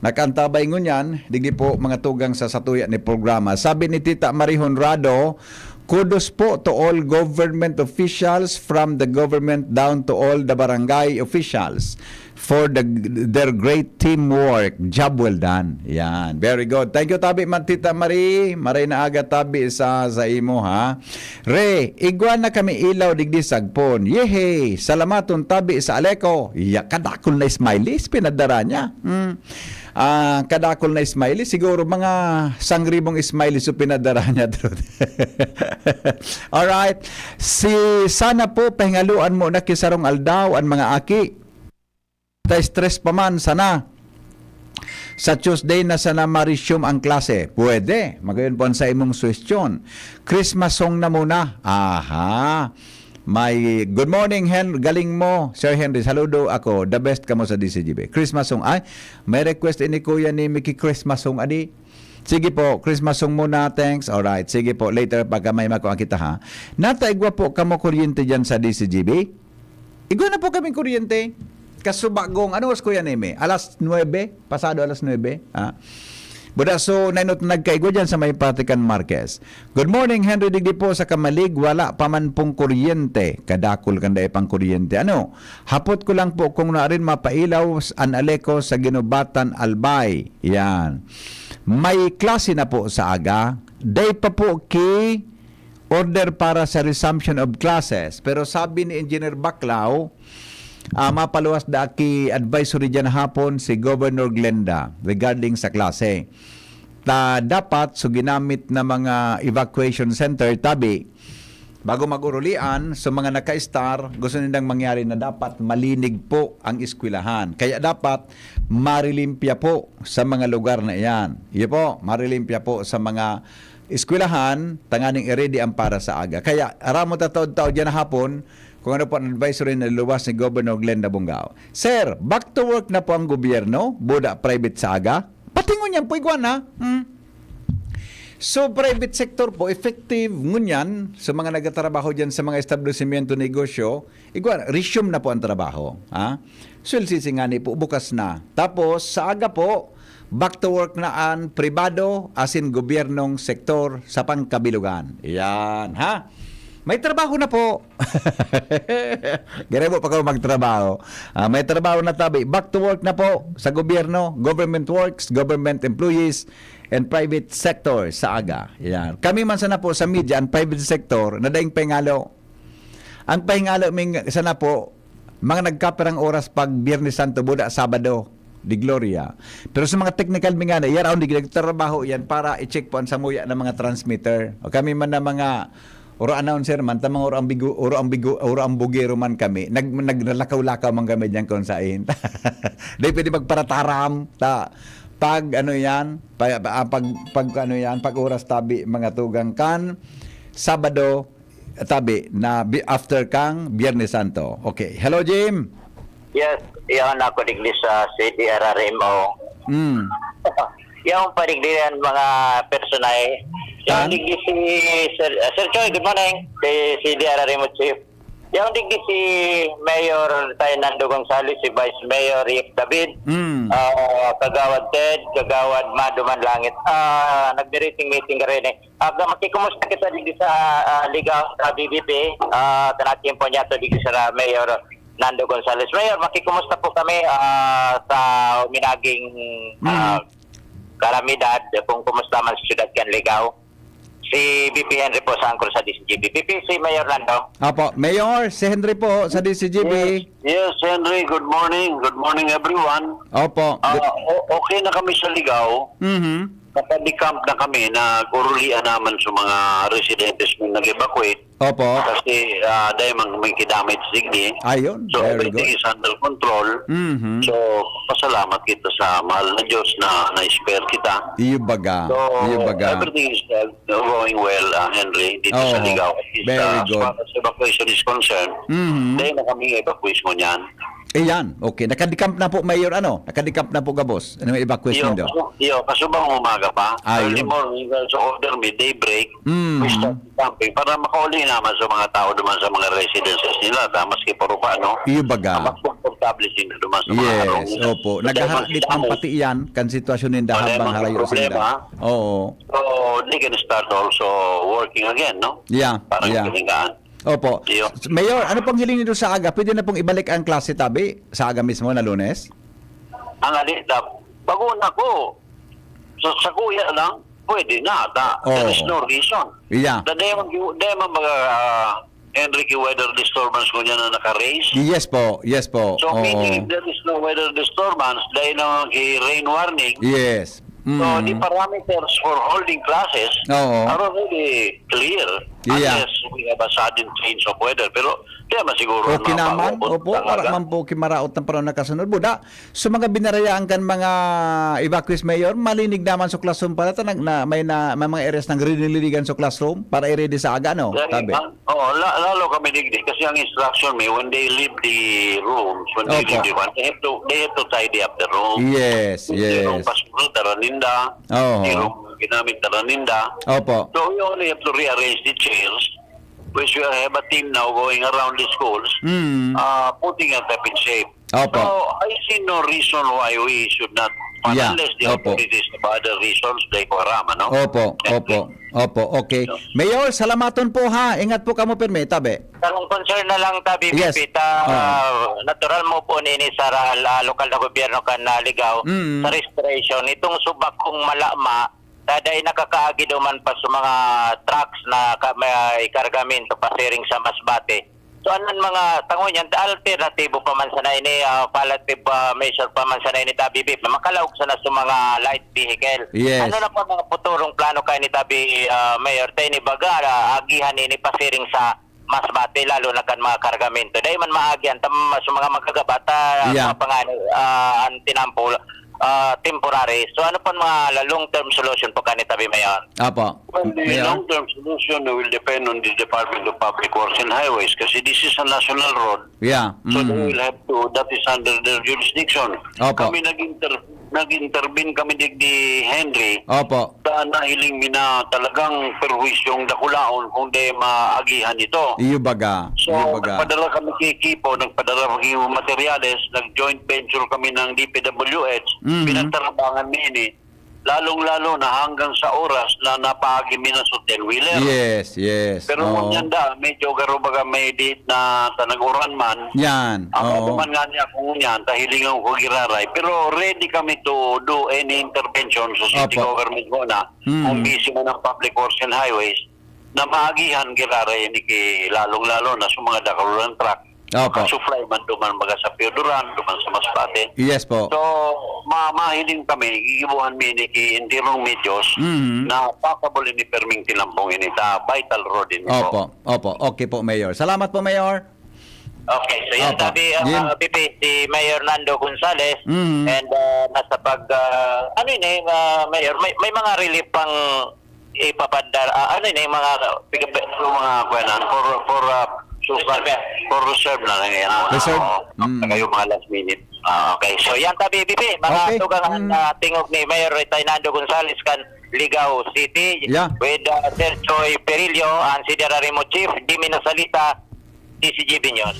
nakaantabay ngunyan. Digdi po mga tugang sa satuya ni programa. Sabi ni Tita Marie Honrado, "Kudos po to all government officials, from the government down to all the barangay officials, for the, their great teamwork. Job well done." Yan. Very good. Thank you, tabi man, Tita Marie. Maray na aga, tabi sa, sa imo, ha? Re, igwa na kami ilaw digdi sagpon. Yehey! Salamaton tabi sa Aleco. Ya, kadakol na smileys, pinadara niya. Hmm. Ah, kadakol na smiley. Siguro mga sangribong smiley so pinadara niya, Truth. Alright. Si, sana po, pahingaluan mo na kisarong aldaw an mga aki. Ta stress pa man sana. Sa Tuesday na sana ma-resume ang klase. Pwede. Magayon po ang sa imong suwestyon. Christmas song na muna. Aha. May, "Good morning, Hen-, galing mo, Sir Henry. Saludo ako. The best kamo sa D C G B." Christmas song. Ay, may request ini, Kuya, ni Mickey, Christmas song, adi. Sige po, Christmas song muna. Thanks. Alright. Sige po, later pagka may makuha kita, ha. Nata, igwa po kamo kuryente dyan sa D C G B? Igwa na po kaming kuryente. Kasubagong, ano oras, Kuya Neme? Alas nuebe? Pasado alas nuebe? Ha? Buda, so, nainot nagkaigwa dyan sa may Vatican Marquez. "Good morning, Henry, digdi po sa Camalig, wala pa man pong kuryente." Kadakul kan dai pang kuryente. Ano? Hapot ko lang po kung naarin mapailaw s-, an Aleco sa Ginobatan, Albay. Yan. May klase na po sa aga. Day pa po ki order para sa resumption of classes. Pero sabi ni Engineer Baclaw, ah, mapaluwas da ki advisory dyan hapon si Governor Glenda regarding sa klase. Ta dapat, so ginamit na mga evacuation center, tabi, bago mag-urulian, so mga naka-star, gusto nilang mangyari na dapat malinig po ang eskwelahan. Kaya dapat marilimpya po sa mga lugar na iyan. Iyo po, marilimpya po sa mga eskwelahan, tanganing i-ready ang para sa aga. Kaya, aram mo, tataod-taod yan na hapon, kung ano po ang advisory na luwas ni Governor Glenda Bongao. Sir, back to work na po ang gobyerno, buda private sa aga? Pati ngunyan po, igwa na. Hmm. So, private sector po, effective ngunyan sa mga nagtatrabaho dyan sa mga establishmento, negosyo, igwa, resume na po ang trabaho. Ha? So, L C C nga ni po, bukas na. Tapos, sa aga po, back to work na an pribado, asin gobyernong sektor sa pangkabilugan. Yan, ha? May trabaho na po. Gare mo pa kayo magtrabaho. Ah, may trabaho na tabi. Back to work na po sa gobyerno, government works, government employees, and private sector sa aga. Yan. Kami man sana po sa media, ang private sector, na daing pengalo. Ang pahingalo ming sana po, mga nagkapirang oras pag Biyernes Santo, buda Sabado de Gloria. Pero sa mga technical mi ngani, yaraon di nagtrabaho yan para i-check po ang samuya ng mga transmitter. O kami man na mga oro announcer man, ta mga oro ambigu-, oro ambigu-, oro ambugero man kami, nag-, naglalakaw-lakaw man kami diyan kung sain. Di pwede magparataram, ta, pag ano yan, pa, pa- pag, pag ano yan, pag oras tabi, mga tugang kan, Sabado, tabi, na bi-, after kang Biyernes Santo. Okay. Hello, Jim. Yes, yaon ako digdi sa C D R R M O. Mm. Yaon pa digdi yan, mga personay. Yaon Tan? Digdi si Sir, uh, Sir Choi, good morning. Si C D R R M O Chief. Yaon digdi si Mayor Tay Nando Gonzales, si Vice Mayor Rick David, Mm. ah, Kagawad Ted, Kagawad Mado Manlangit. Ah, nagme-meeting-meeting ka rin eh. Ah, makikumusta kita digdi sa ah, Ligaw sa B B P. Ah, tanakin po niya to digdi sa Mayor Nando Gonzales. Mayor, makikumusta po kami ah, sa uminaging ah, Mm. kalamidad kung kumusta man sa siyudad kan Ligaw. Si B P Henry po sa angkol sa D C G B. B P, si Mayor Nando. Apo, Mayor, si Henry po sa D C G B. Yes, Henry, good morning. Good morning, everyone. Opo. Ah, o- okay na kami sa Ligaw. Mhm. Naka-decamp na kami. Nag-urulian naman sa mga residentes na nag-evacuate. Opo. Kasi uh, dahil mang may kidamage digdi. Ayun, So very everything good. Is under control. Mhm. So pasalamat kita sa mahal na Diyos na na-spare kita. Iyo baga. So Iyo baga. Everything is uh, going well, uh, Henry, dito sa Oo. Ligaw. At least, Very uh, as good. far as evacuation is concerned, Mhm. dahil na kami evacuation niyan. Iyan. Okay. Nakadecamp na po, Mayor, ano? Nakadecamp na po, gabos. Ano yung evacuation Iyo, do? kasu- iyo, kasubang umaga pa. Ayun. Early morning, uh, sa order me, daybreak, Mm. we start camping para makauli naman sa mga tao naman sa mga residences nila. Ta, maski parupa, no? Iyo baga. Mas komportable sila naman sa mga Yes, harong nila. opo. So, Naghaharap dahil di pa ang mas- pati iyan kan sitwasyon ninda Wala habang namang harayo problema. Sinda. Oo. So, they can start also working again, no? Yeah, Parang yeah. Kalingaan. Opo. Iyo. Mayor, ano pong hiling niyo sa aga? Pwede na pong ibalik ang klase tabi sa aga mismo na Lunes? Ang alita, bago na ko. Sa, sa kuya lang, pwede na. Ta, there is Oo. No reason. Yeah. Da, dahil mag, dahil mag, uh, Enrique weather disturbance ko niya na naka-raise. Yes po. Yes po. So, Oo. Meaning, if there is no weather disturbance, dahil naman kay rain warning, Yes. so, Mm. The parameters for holding classes Oo. Are already clear. Yeah. Unless we have a sudden change of weather. Pero, kaya man siguro Okay na naman. maabot Opo, talaga. Wala man po kimaraot ng panahon na kasunod. Buda, so mga binarayaan kan mga evacuees, Mayor, malinig naman sa classroom para ta, nag, na, may, na, may mga areas ng rinilinigan sa classroom para i-ready sa aga, no? Kaya, Tabi. ah, oo, la- lalo kami digdi kasi ang instruction may when they leave the rooms, when they Opo. leave the one, they have to they have to tidy up the room. Yes, Yung room yes. pasok, dara ninda. Oo. Yung room ginamit, dara ninda. Opo. So we only have to rearrange the chairs, which we have a team now going around the schools, Mm. uh, putting it up in shape. Opo. So I see no reason why we should not fund Yeah, unless the opo. authorities have other reasons, like Warama, no? Opo, opo, opo, okay. Mayor, salamaton po ha. Ingat po kamo pirmi, tabi. Ang concern na lang tabi, Yes. Pipita, Oo. ah, natural mo po nini sa ra- la- lokal na gobyerno kan Ligao Mm. sa restoration. Itong subak kong malama, tada nakakaagi duman pa sa mga trucks na ka, may kargamento pasiring sa Masbate. So, anan mga tangon yan, alternatibo pa man sana ini, ah, palliative ah, measure pa man sana ini, tabi, Pip, na makalaog sana sa mga light vehicle. Yes. Ano na po mga futurong plano kayo ni tabi, ah, Mayor? Tayo ni baga, ah, agihan ini pasiring sa Masbate, lalo na kan mga kargamento. Dahil man maagihan, tam, sa mga magagabata, Yeah. mga pangani, ah, ang tinampol, ah, temporary. So, ano po ang mga long-term solution po kayo ni tabi, Mayor? Apo. Well, the Mayor? long-term solution will depend on the Department of Public Works and Highways kasi this is a national road. Yeah. So they Mm. will have to, that is under their jurisdiction. Opo. Kami nag-inter, nag-intervene kami digdi, Henry. Opo. Sa nahiling mi na talagang perwisyong dakulaon kung di maagihan ito. Iyo baga. So, Iyo baga. nagpadala kami kay Kipo, nagpadala kami ng materyales, nag-joint venture kami ng D P W H, Mhm. pinagtarabangan mi ini, lalong-lalo na hanggang sa oras na napaagi mi na sa ten-wheeler. Yes, yes. Pero Oo. kung yan da, medyo garo baga may date na sa nag-uran man, Yan. ang Oo. ano man nga niya kung yan, kahilingan ko giraray. Pero ready kami to do any intervention sa city Opo. government muna, Mm. kung busy man ang public works and highways, na maagihan giraray ni ki lalong-lalo na sa mga dakuluran truck. Opo. Ang supply man duman baga sa Pio Duran, duman sa Masbate. Yes po. So, ma mahiling kami, gigibuhan mi ni ki entirong medios Mhm. na possible ini perming tinampong ini ta vital road ini po. Opo. Opo. Okay po, Mayor. Salamat po, Mayor. Okay, so yan Opo. sabi ang Jim. uh, P P, si Mayor Nando Gonzales Mhm. and uh, nasa pag uh, ano ini, uh, Mayor, may, may mga relief pang ipapadar ah, ano ini, mga Yung mga kuyanan, for, for, uh, suka, Reserve. For reserve na lang yan. Reserve? Oo. Mm. Saka yung mga last minute. Ah, okay. So yan tabi, P P, mga Okay. tugang ang Mm. uh, tingog ni Mayor Retainando Gonzales kan Ligao City Yeah. with uh, Sir Joy Perillo, ang C D R R M O Chief, Jimmy Nasalita, D C G B News.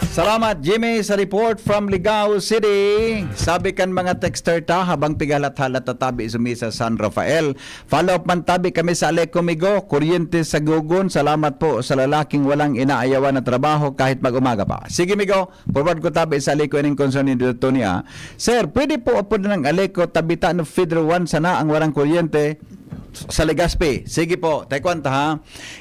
Salamat, Jimmy, sa report from Ligao City. Sabi kan mga texter ta, habang pighalat-halat tatabi sumi sa San Rafael. Follow up man tabi kami sa Aleco, Migo. Kuryente sa Gugon. Salamat po sa lalaking walang inaayawan na trabaho kahit mag-umaga pa. Sige, Migo. Forward ko tabi sa Aleco ining concern ni Dotonia. Sir, pwede po apod ng Aleco, tabita no feeder one sana ang warang kuryente sa Legazpi. Sige po, tayo kwanta ha.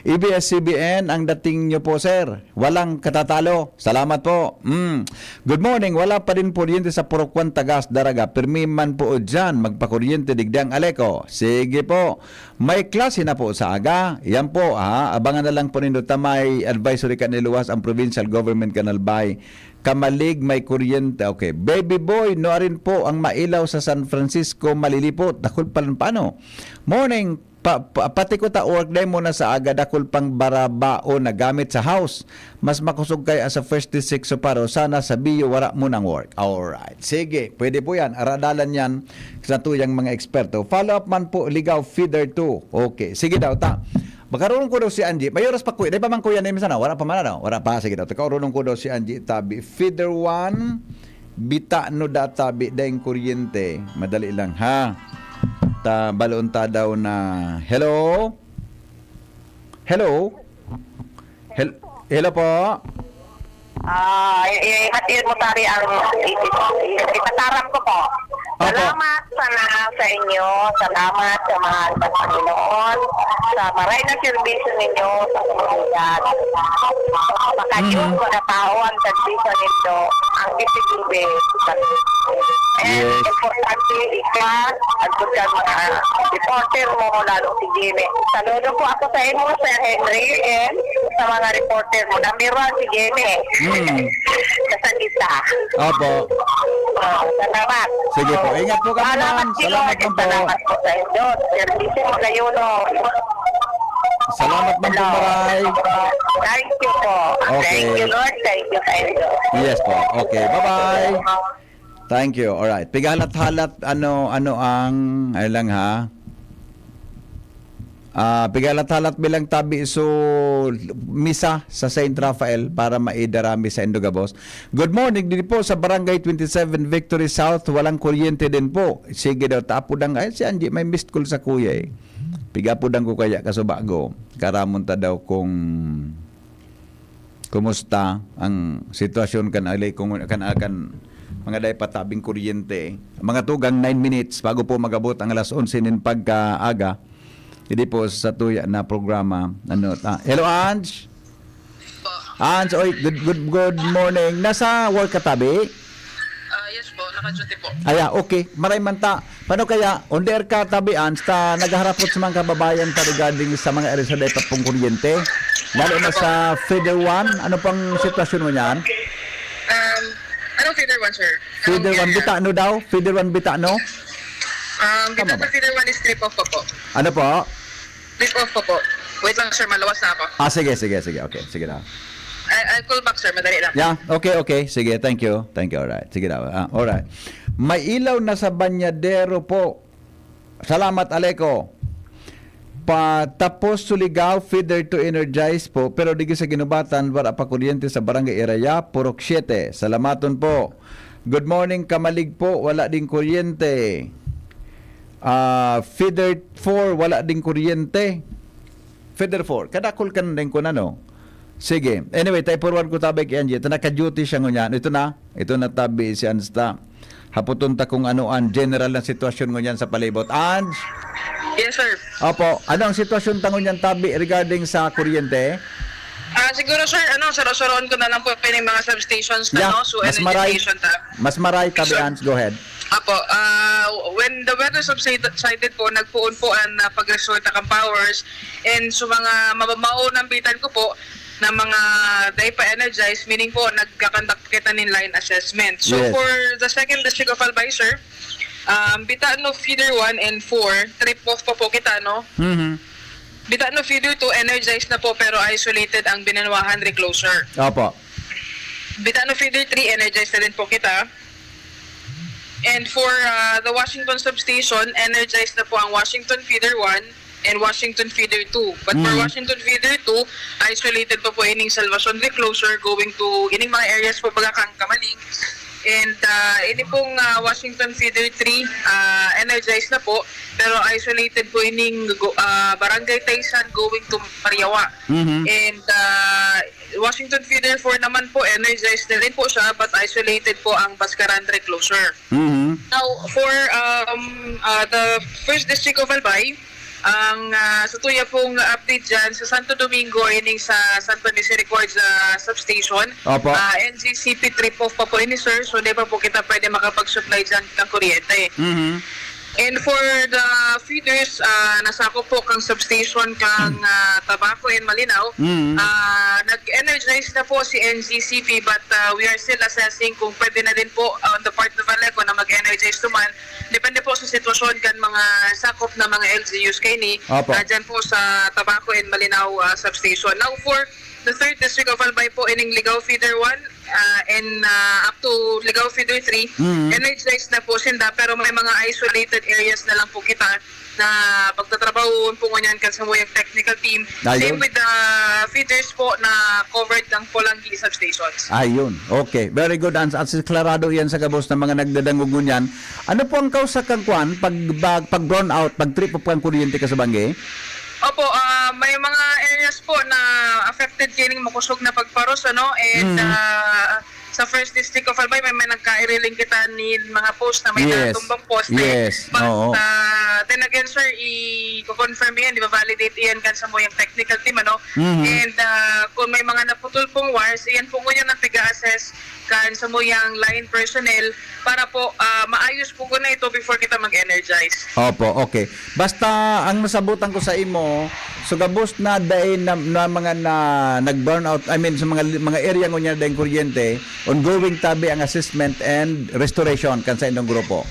A B S C B N ang dating nyo po, sir. Walang katatalo. Salamat po. Mm. Good morning. Wala pa din kuryente sa Purok One, Tagas, Daraga. Pirmi man po o dyan. Magpakuryente digdi ang Aleco. Sige po. May klase na po sa aga. Yan po, ha. Abangan na lang po nindo ta may advisory kan iluwas ang provincial government kan Albay. Kamalig may kuryente. Okay. Baby boy, nuarin po ang mailaw sa San Francisco, malilipot. Dakul pa lang paano? Morning, pa, pa, pati ko ta work day muna sa aga, dakul pang barabao na gamit sa house. Mas makusog kaya sa first six so paro, sana sa Bio wara munang work. Alright. Sige, pwede po yan. Aradalan yan sa tuyang mga eksperto. Follow up man po, Ligao Feeder two. Okay. Sige daw, ta. Makarunong ko daw si Angie. May oras pa, kuya. Di pa man, kuya, na sana? Wala pa man, ano? Wala pa. Sige daw. Kaurunong ko daw si Angie. Tabi, feeder one. Bita no da tabi daing kuryente. Madali lang, ha? Ta, balon ta daw na. Hello? Hello? Hel- Hello po? Ah, i- i- hatid mo tari ang i- i- ipataram ko po. Opo. Salamat sana sa inyo. Salamat sa mahal na Panginoon. Sa maray na serbisyo ninyo sa komunidad. Makadiyos Mhm. ko na tao ang serbisyo ninyo. Ang isig And Yes. importante, ika, agud kan mga reporter mo, lalo si Jimmy. Saludo po ako sa imo, Sir Henry, and sa mga reporter mo. Number one, si Jenny. Hmm. Sa San Isa. Opo. Oh, salamat. Sige po. Ingat po kami, Salamat, ma'am. Salamat, Lord. Ma'am, po. Salamat po sa inyo. Servisyo magayuno. Salamat, ma'am, po, Hello. Maray. Thank you po. Okay. Thank you, Lord. Thank you, thank you. Yes po. Okay. Bye-bye. Thank you. Alright. Pigahalat-halat, ano, ano ang, ay lang ha. Ah, pigahalat-halat bilang tabi so misa sa Saint Rafael para maidara mi sa Indogabos. Good morning din po sa Barangay twenty-seven Victory South. Walang kuryente din po. Sige daw, tapo dang. Ay, si Angie, may missed call sa kuya eh. Piga po dang ko kaya kaso bago. Karamon ta daw kung kumusta ang sitwasyon kan ali kung kan akan mga day patabing kuryente. Mga tugang nine minutes bago po magabot ang alas onse nin pagkaaga. Hindi po sa tuya na programa. Ano, ta? Hello, Ange? Po. Ange, oy, good, good, good morning. Nasa work ka tabi? Ah, yes po, naka-duty po. Aya, okay. Maray man ta. Paano kaya, on the air ka tabi, Ange, ta naghaharapot sa mga kababayan ta regarding sa mga area sa daypat pong kuryente? Lalo na sa feeder one, ano pang sitwasyon mo niyan? Um, anong feeder one, sir? Anong Feeder one area? Bita, ano daw? Feeder one Bita, no? Um, Tama dito ba? Sa feeder one is trip off po po. Ano po? Trip off po po. Wait lang, sir, maluwas na ako. Ah, sige, sige, sige. Okay, sige na. I, I'll call back, sir. Madali lang. Yeah, okay, okay. Sige, thank you. Thank you, alright. Sige na. Ah, alright. May ilaw na sa banyadero po. Salamat, Aleco. Patapos Surigao, feeder to energize po, pero digi sa Ginubatan, wala pa kuryente sa Barangay Iraya, Purok siete. Salamaton po. Good morning, Kamalig po. Wala ding kuryente. Ah, feeder four, wala ding kuryente. Feeder four, kadakol ka na rin kung ano. Sige. Anyway, tayo forward ko tabi kay Angie. Ito, naka-duty siya ngunyan. Ito na. Ito na tabi si Ansta. Haputon ta kung ano ang general na sitwasyon ngunyan sa palibot. Ange? Yes, sir. Opo. Ano ang sitwasyon ta ngunyan tabi regarding sa kuryente? Ah, siguro, sir, ano, saro-saroon ko na lang po yung mga substations na, Yeah, no? So, mas energy maray, station ta. Mas maray, tabi, Sir. Ange. Go ahead. Apo, ah, when the weather subsided po, nagpoon po ang, ah, pagresulta kan powers. And so, mga mababao na ambitan ko po na mga dai pa energized, meaning po, nagkakandak kita nin line assessment. So, Yes. for the second district of Albay, sir, um, Bitano feeder one and four, trip off pa po kita, no? Mhm. Bitano feeder two, energized na po, pero isolated ang Binanwahan recloser. Opo. Bitano feeder three, energized na rin po kita. And for, ah, the Washington substation, energized na po ang Washington feeder one and Washington feeder two. But for Mm. Washington feeder two, isolated pa po ining Salvacion recloser going to ining mga areas po, baga kang Kamalig. And, ah, ini pong, ah, Washington feeder three, ah, energized na po, pero isolated po ining go-, ah, Barangay Taysan going to Mariawa. Mhm. And, ah, Washington feeder four naman po, energized na rin po siya, but isolated po ang Bascaran recloser. Mhm. Now, for, um, uh, the first district of Albay, ang, uh, sa tuya pong update dyan, sa Santo Domingo, ining sa Santa Misericordia substation, Opo. uh, N G C P trip off pa po ini, sir. So, di pa po kita pwede makapag-supply dyan ng kuryente. Mhm. And for the feeders, ah, nasakop po kang substation kang, ah, Tabaco and Malinao, Mm. ah, nag-energize na po si N G C P, but, ah, we are still assessing kung pwede na din po on the part of Aleco na mag-energize naman. Depende po sa sitwasyon kan mga sakop na mga L G Us kaini, Opo. ah, dyan po sa Tabaco and Malinao, ah, substation. Now, for the third district of Albay po, ining Ligao Feeder one, ah, and, ah, up to Ligao Feeder three, Mm. energized na po sinda, pero may mga isolated areas na lang po kita na pagtatrabahoon po ngunyan kan samuyang technical team. Ayun. Same with the feeders po na covered ng Polangui substations. Ayun. Okay. Very good. At, at klarado yan sa gabos ng mga nagdadangog ngunyan. Ano po ang kausa kang kwan? Pag, pag, pag brown out, pag trip up kang kuryente ka sa bangge? Opo, ah, may mga areas po na affected kining makosog na pagparos, ano? And, Mm. ah, sa first district of Albay, may, may nagkairiling kita ni mga post na may Yes. natumbang poste. Yes. But, Oo. ah, then again, sir, i-confirm yan, i-validate yan kan samuyang technical team, ano? Mhm. And, ah, kung may mga naputol pong wires, yan po ngunyan ang taga-assess kan samuyang line personnel para po, ah, maayos po ko na ito before kita mag-energize. Opo, okay. Basta ang nasabutan ko sa imo, so gabos na dai na, na mga na nag-burn out, I mean sa mga mga area ngunyan dai kuryente, ongoing tabi ang assessment and restoration kan sa indong grupo.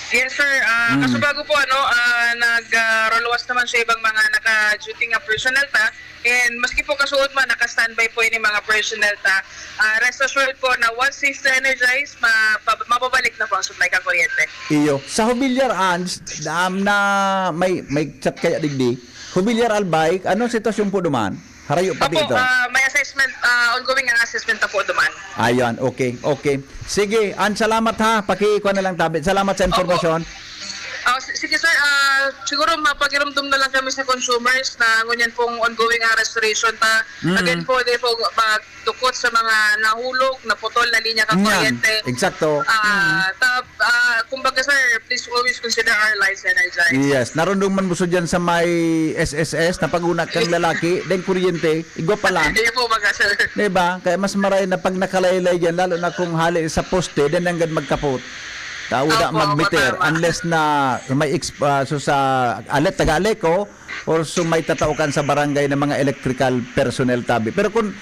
Yes, sir. Ah, Mm. Kaso bago po, ano, ah, nag-roluwas naman sa ibang mga naka-duty nga personnel ta. And maski po kasuod man, naka-standby po ini mga personnel ta. Ah, rest assured po na once safety energized, ma- pa- mababalik na po ang supply ka kuryente. Iyo. Sa Jubilar Ans, um, na may may chat kaya digdi. Jubilar Albay, anong sitwasyon po duman? Harayo pa Opo, dito. Ah, may assessment, ah, ongoing ang assessment na po duman. Ayan, okay, okay. Sige, An, salamat ha. Pakikuha na lang tabi. Salamat sa impormasyon. Ah, s- sige sir, ah, siguro mapagirumdom na lang kami sa consumers na ngunyan pong ongoing ang restoration ta. Mm. Again po, di po magdukot sa mga nahulog, naputol na linya ka Yan, kuryente. Eksakto. Ah, ta- ah, kumbaga sir, please always consider our lives energized. Yes, narundong man mo dyan sa may S S S, napaguna kang lalaki, then kuryente, igwa pa lang. Iyo po baga sir. Diba? Kaya mas maray na pag nakalaylay yan, lalo na kung hali sa poste, then nanggad magkapot. Tawda Opo, magmeter, opo, tama. Unless na may exp- ah, so sa alet, taga-Aleco, or so may tataukan sa barangay ng mga electrical personnel tabi. Pero kung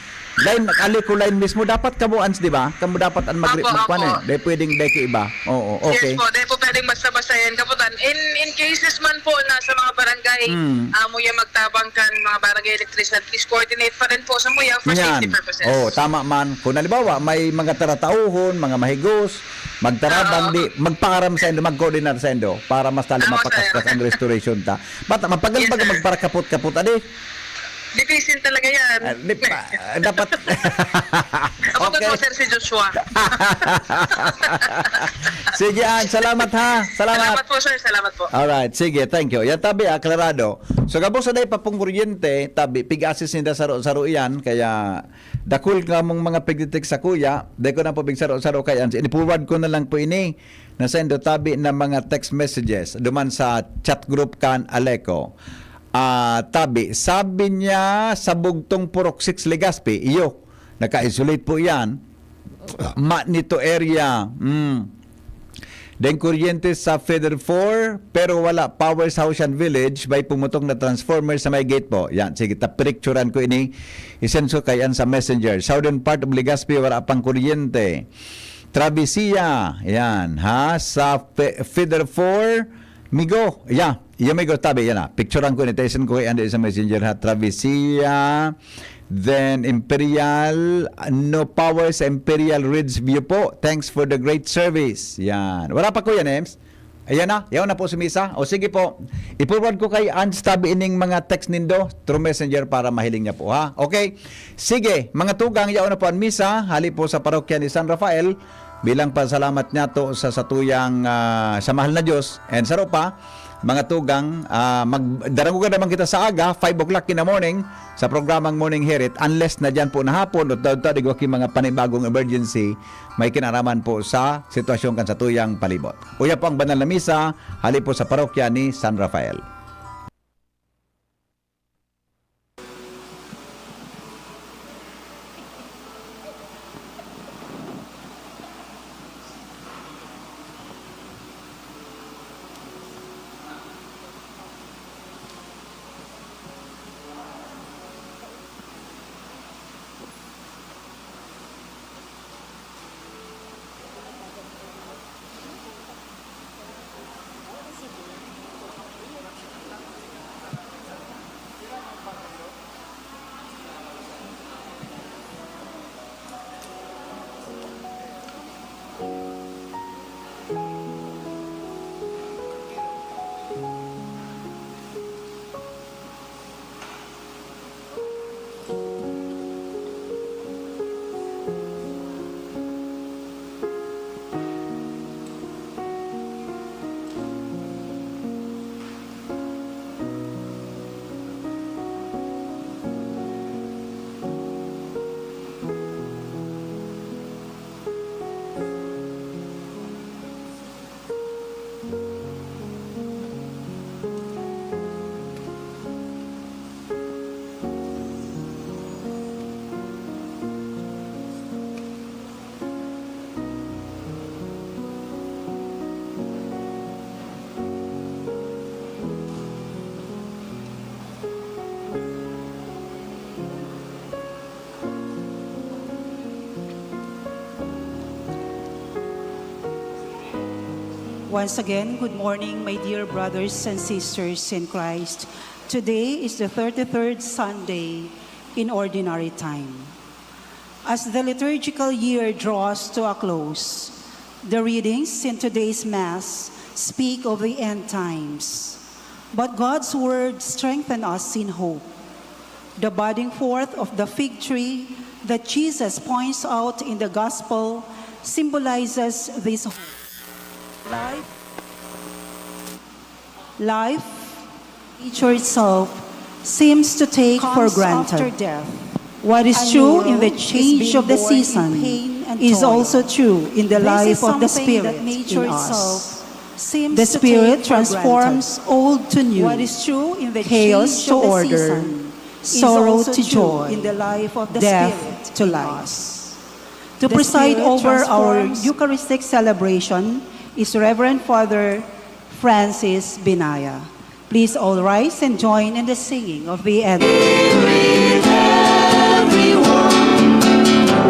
line, Aleco line mismo, dapat kamo ans, di ba? Kamo dapat ang mag- Opo, magkuan opo. Eh. Di pwedeng deke iba. Oo, okay. Yes po, dahil po pwedeng basta-basta yan. Kaputan, in, in cases man po na sa mga barangay, Mm. ah, mo yung magtabang kan mga barangay electrician, please coordinate pa rin po sa muya for Yan. Safety purposes. Oh, tama man. Kung halimbawa, may mga taratauhon, mga mahigos, magtarabang, Oo. Di, magpaaram sa indo, mag-coordinate sa indo para mas talo Tama, mapakaskas sir. Ang restoration ta. But mapagil Yes, baga sir. Magparakapot-kapot, adi? Difícil talaga yan. Ah, di pa, ah, dapat... Ako po, sir, si Joshua. Sige, An, salamat ha. Salamat. Salamat po, sir. Salamat po. Alright, sige, thank you. Yan tabi, aklarado. So, gabos na dahil pa pong kuryente, tabi, pig-assist ninda saro-saro yan, kaya dakul ka mong mga pigtitik sa kuya, di ko na po big saro-saro kay An. Ini-forward ko na lang po ini, na sendo tabi na mga text messages, duman sa chat group kan Aleco. Ah, tabi, sabi niya sa bugtong Purok six Legazpi, iyo, naka-isolate po yan. Manito area. Mm. Then kuryente sa feeder four, pero wala power sa Haushan Village, may pumutok na transformer sa may gate po. Yan, sige, tapirikturan ko ini. Isenso kay An sa messenger. Southern part of Legazpi, wala pang kuryente. Travesía, yan, ha, sa fe- feeder four, Migo, yeah, yung Migo tabi, yan na. Picturean ko ni Tyson ko kay Andy sa messenger ha. Travesía, then Imperial, no power sa Imperial Ridge View po. Thanks for the great service. Yan. Wala pa, Kuya Nems? Ayan na, yaw na po si Misa. O sige po, i-forward ko kay Ans tabi ining mga text nindo through messenger para mahiling niya po, ha. Okay. Sige, mga tugang, yaw na po ang Misa. Hali po sa parokya ni San Rafael. Bilang pasalamat niya to sa satuyang, ah, sa mahal na Diyos. And saro pa, mga tugang, ah, mag, darangoga naman kita sa aga, five o'clock in the morning, sa programang Morning Herit, unless na dyan po na hapon, o taod-taod, igwa ki mga panibagong emergency, may kinaraman po sa sitwasyon kan satuyang palibot. Uya po ang banal na misa, hali po sa parokya ni San Rafael. Once again, good morning, my dear brothers and sisters in Christ. Today is the thirty-third Sunday in Ordinary Time. As the liturgical year draws to a close, the readings in today's Mass speak of the end times. But God's Word strengthens us in hope. The budding forth of the fig tree that Jesus points out in the Gospel symbolizes this hope. Life, life, nature itself seems to take for granted. What is true in the change of the season is also true in the life of the Spirit in us. The Spirit transforms old to new, chaos to order, sorrow to joy, death to life. To preside over our Eucharistic celebration is Reverend Father Francis Binaya. Please all rise and join in the singing of the end.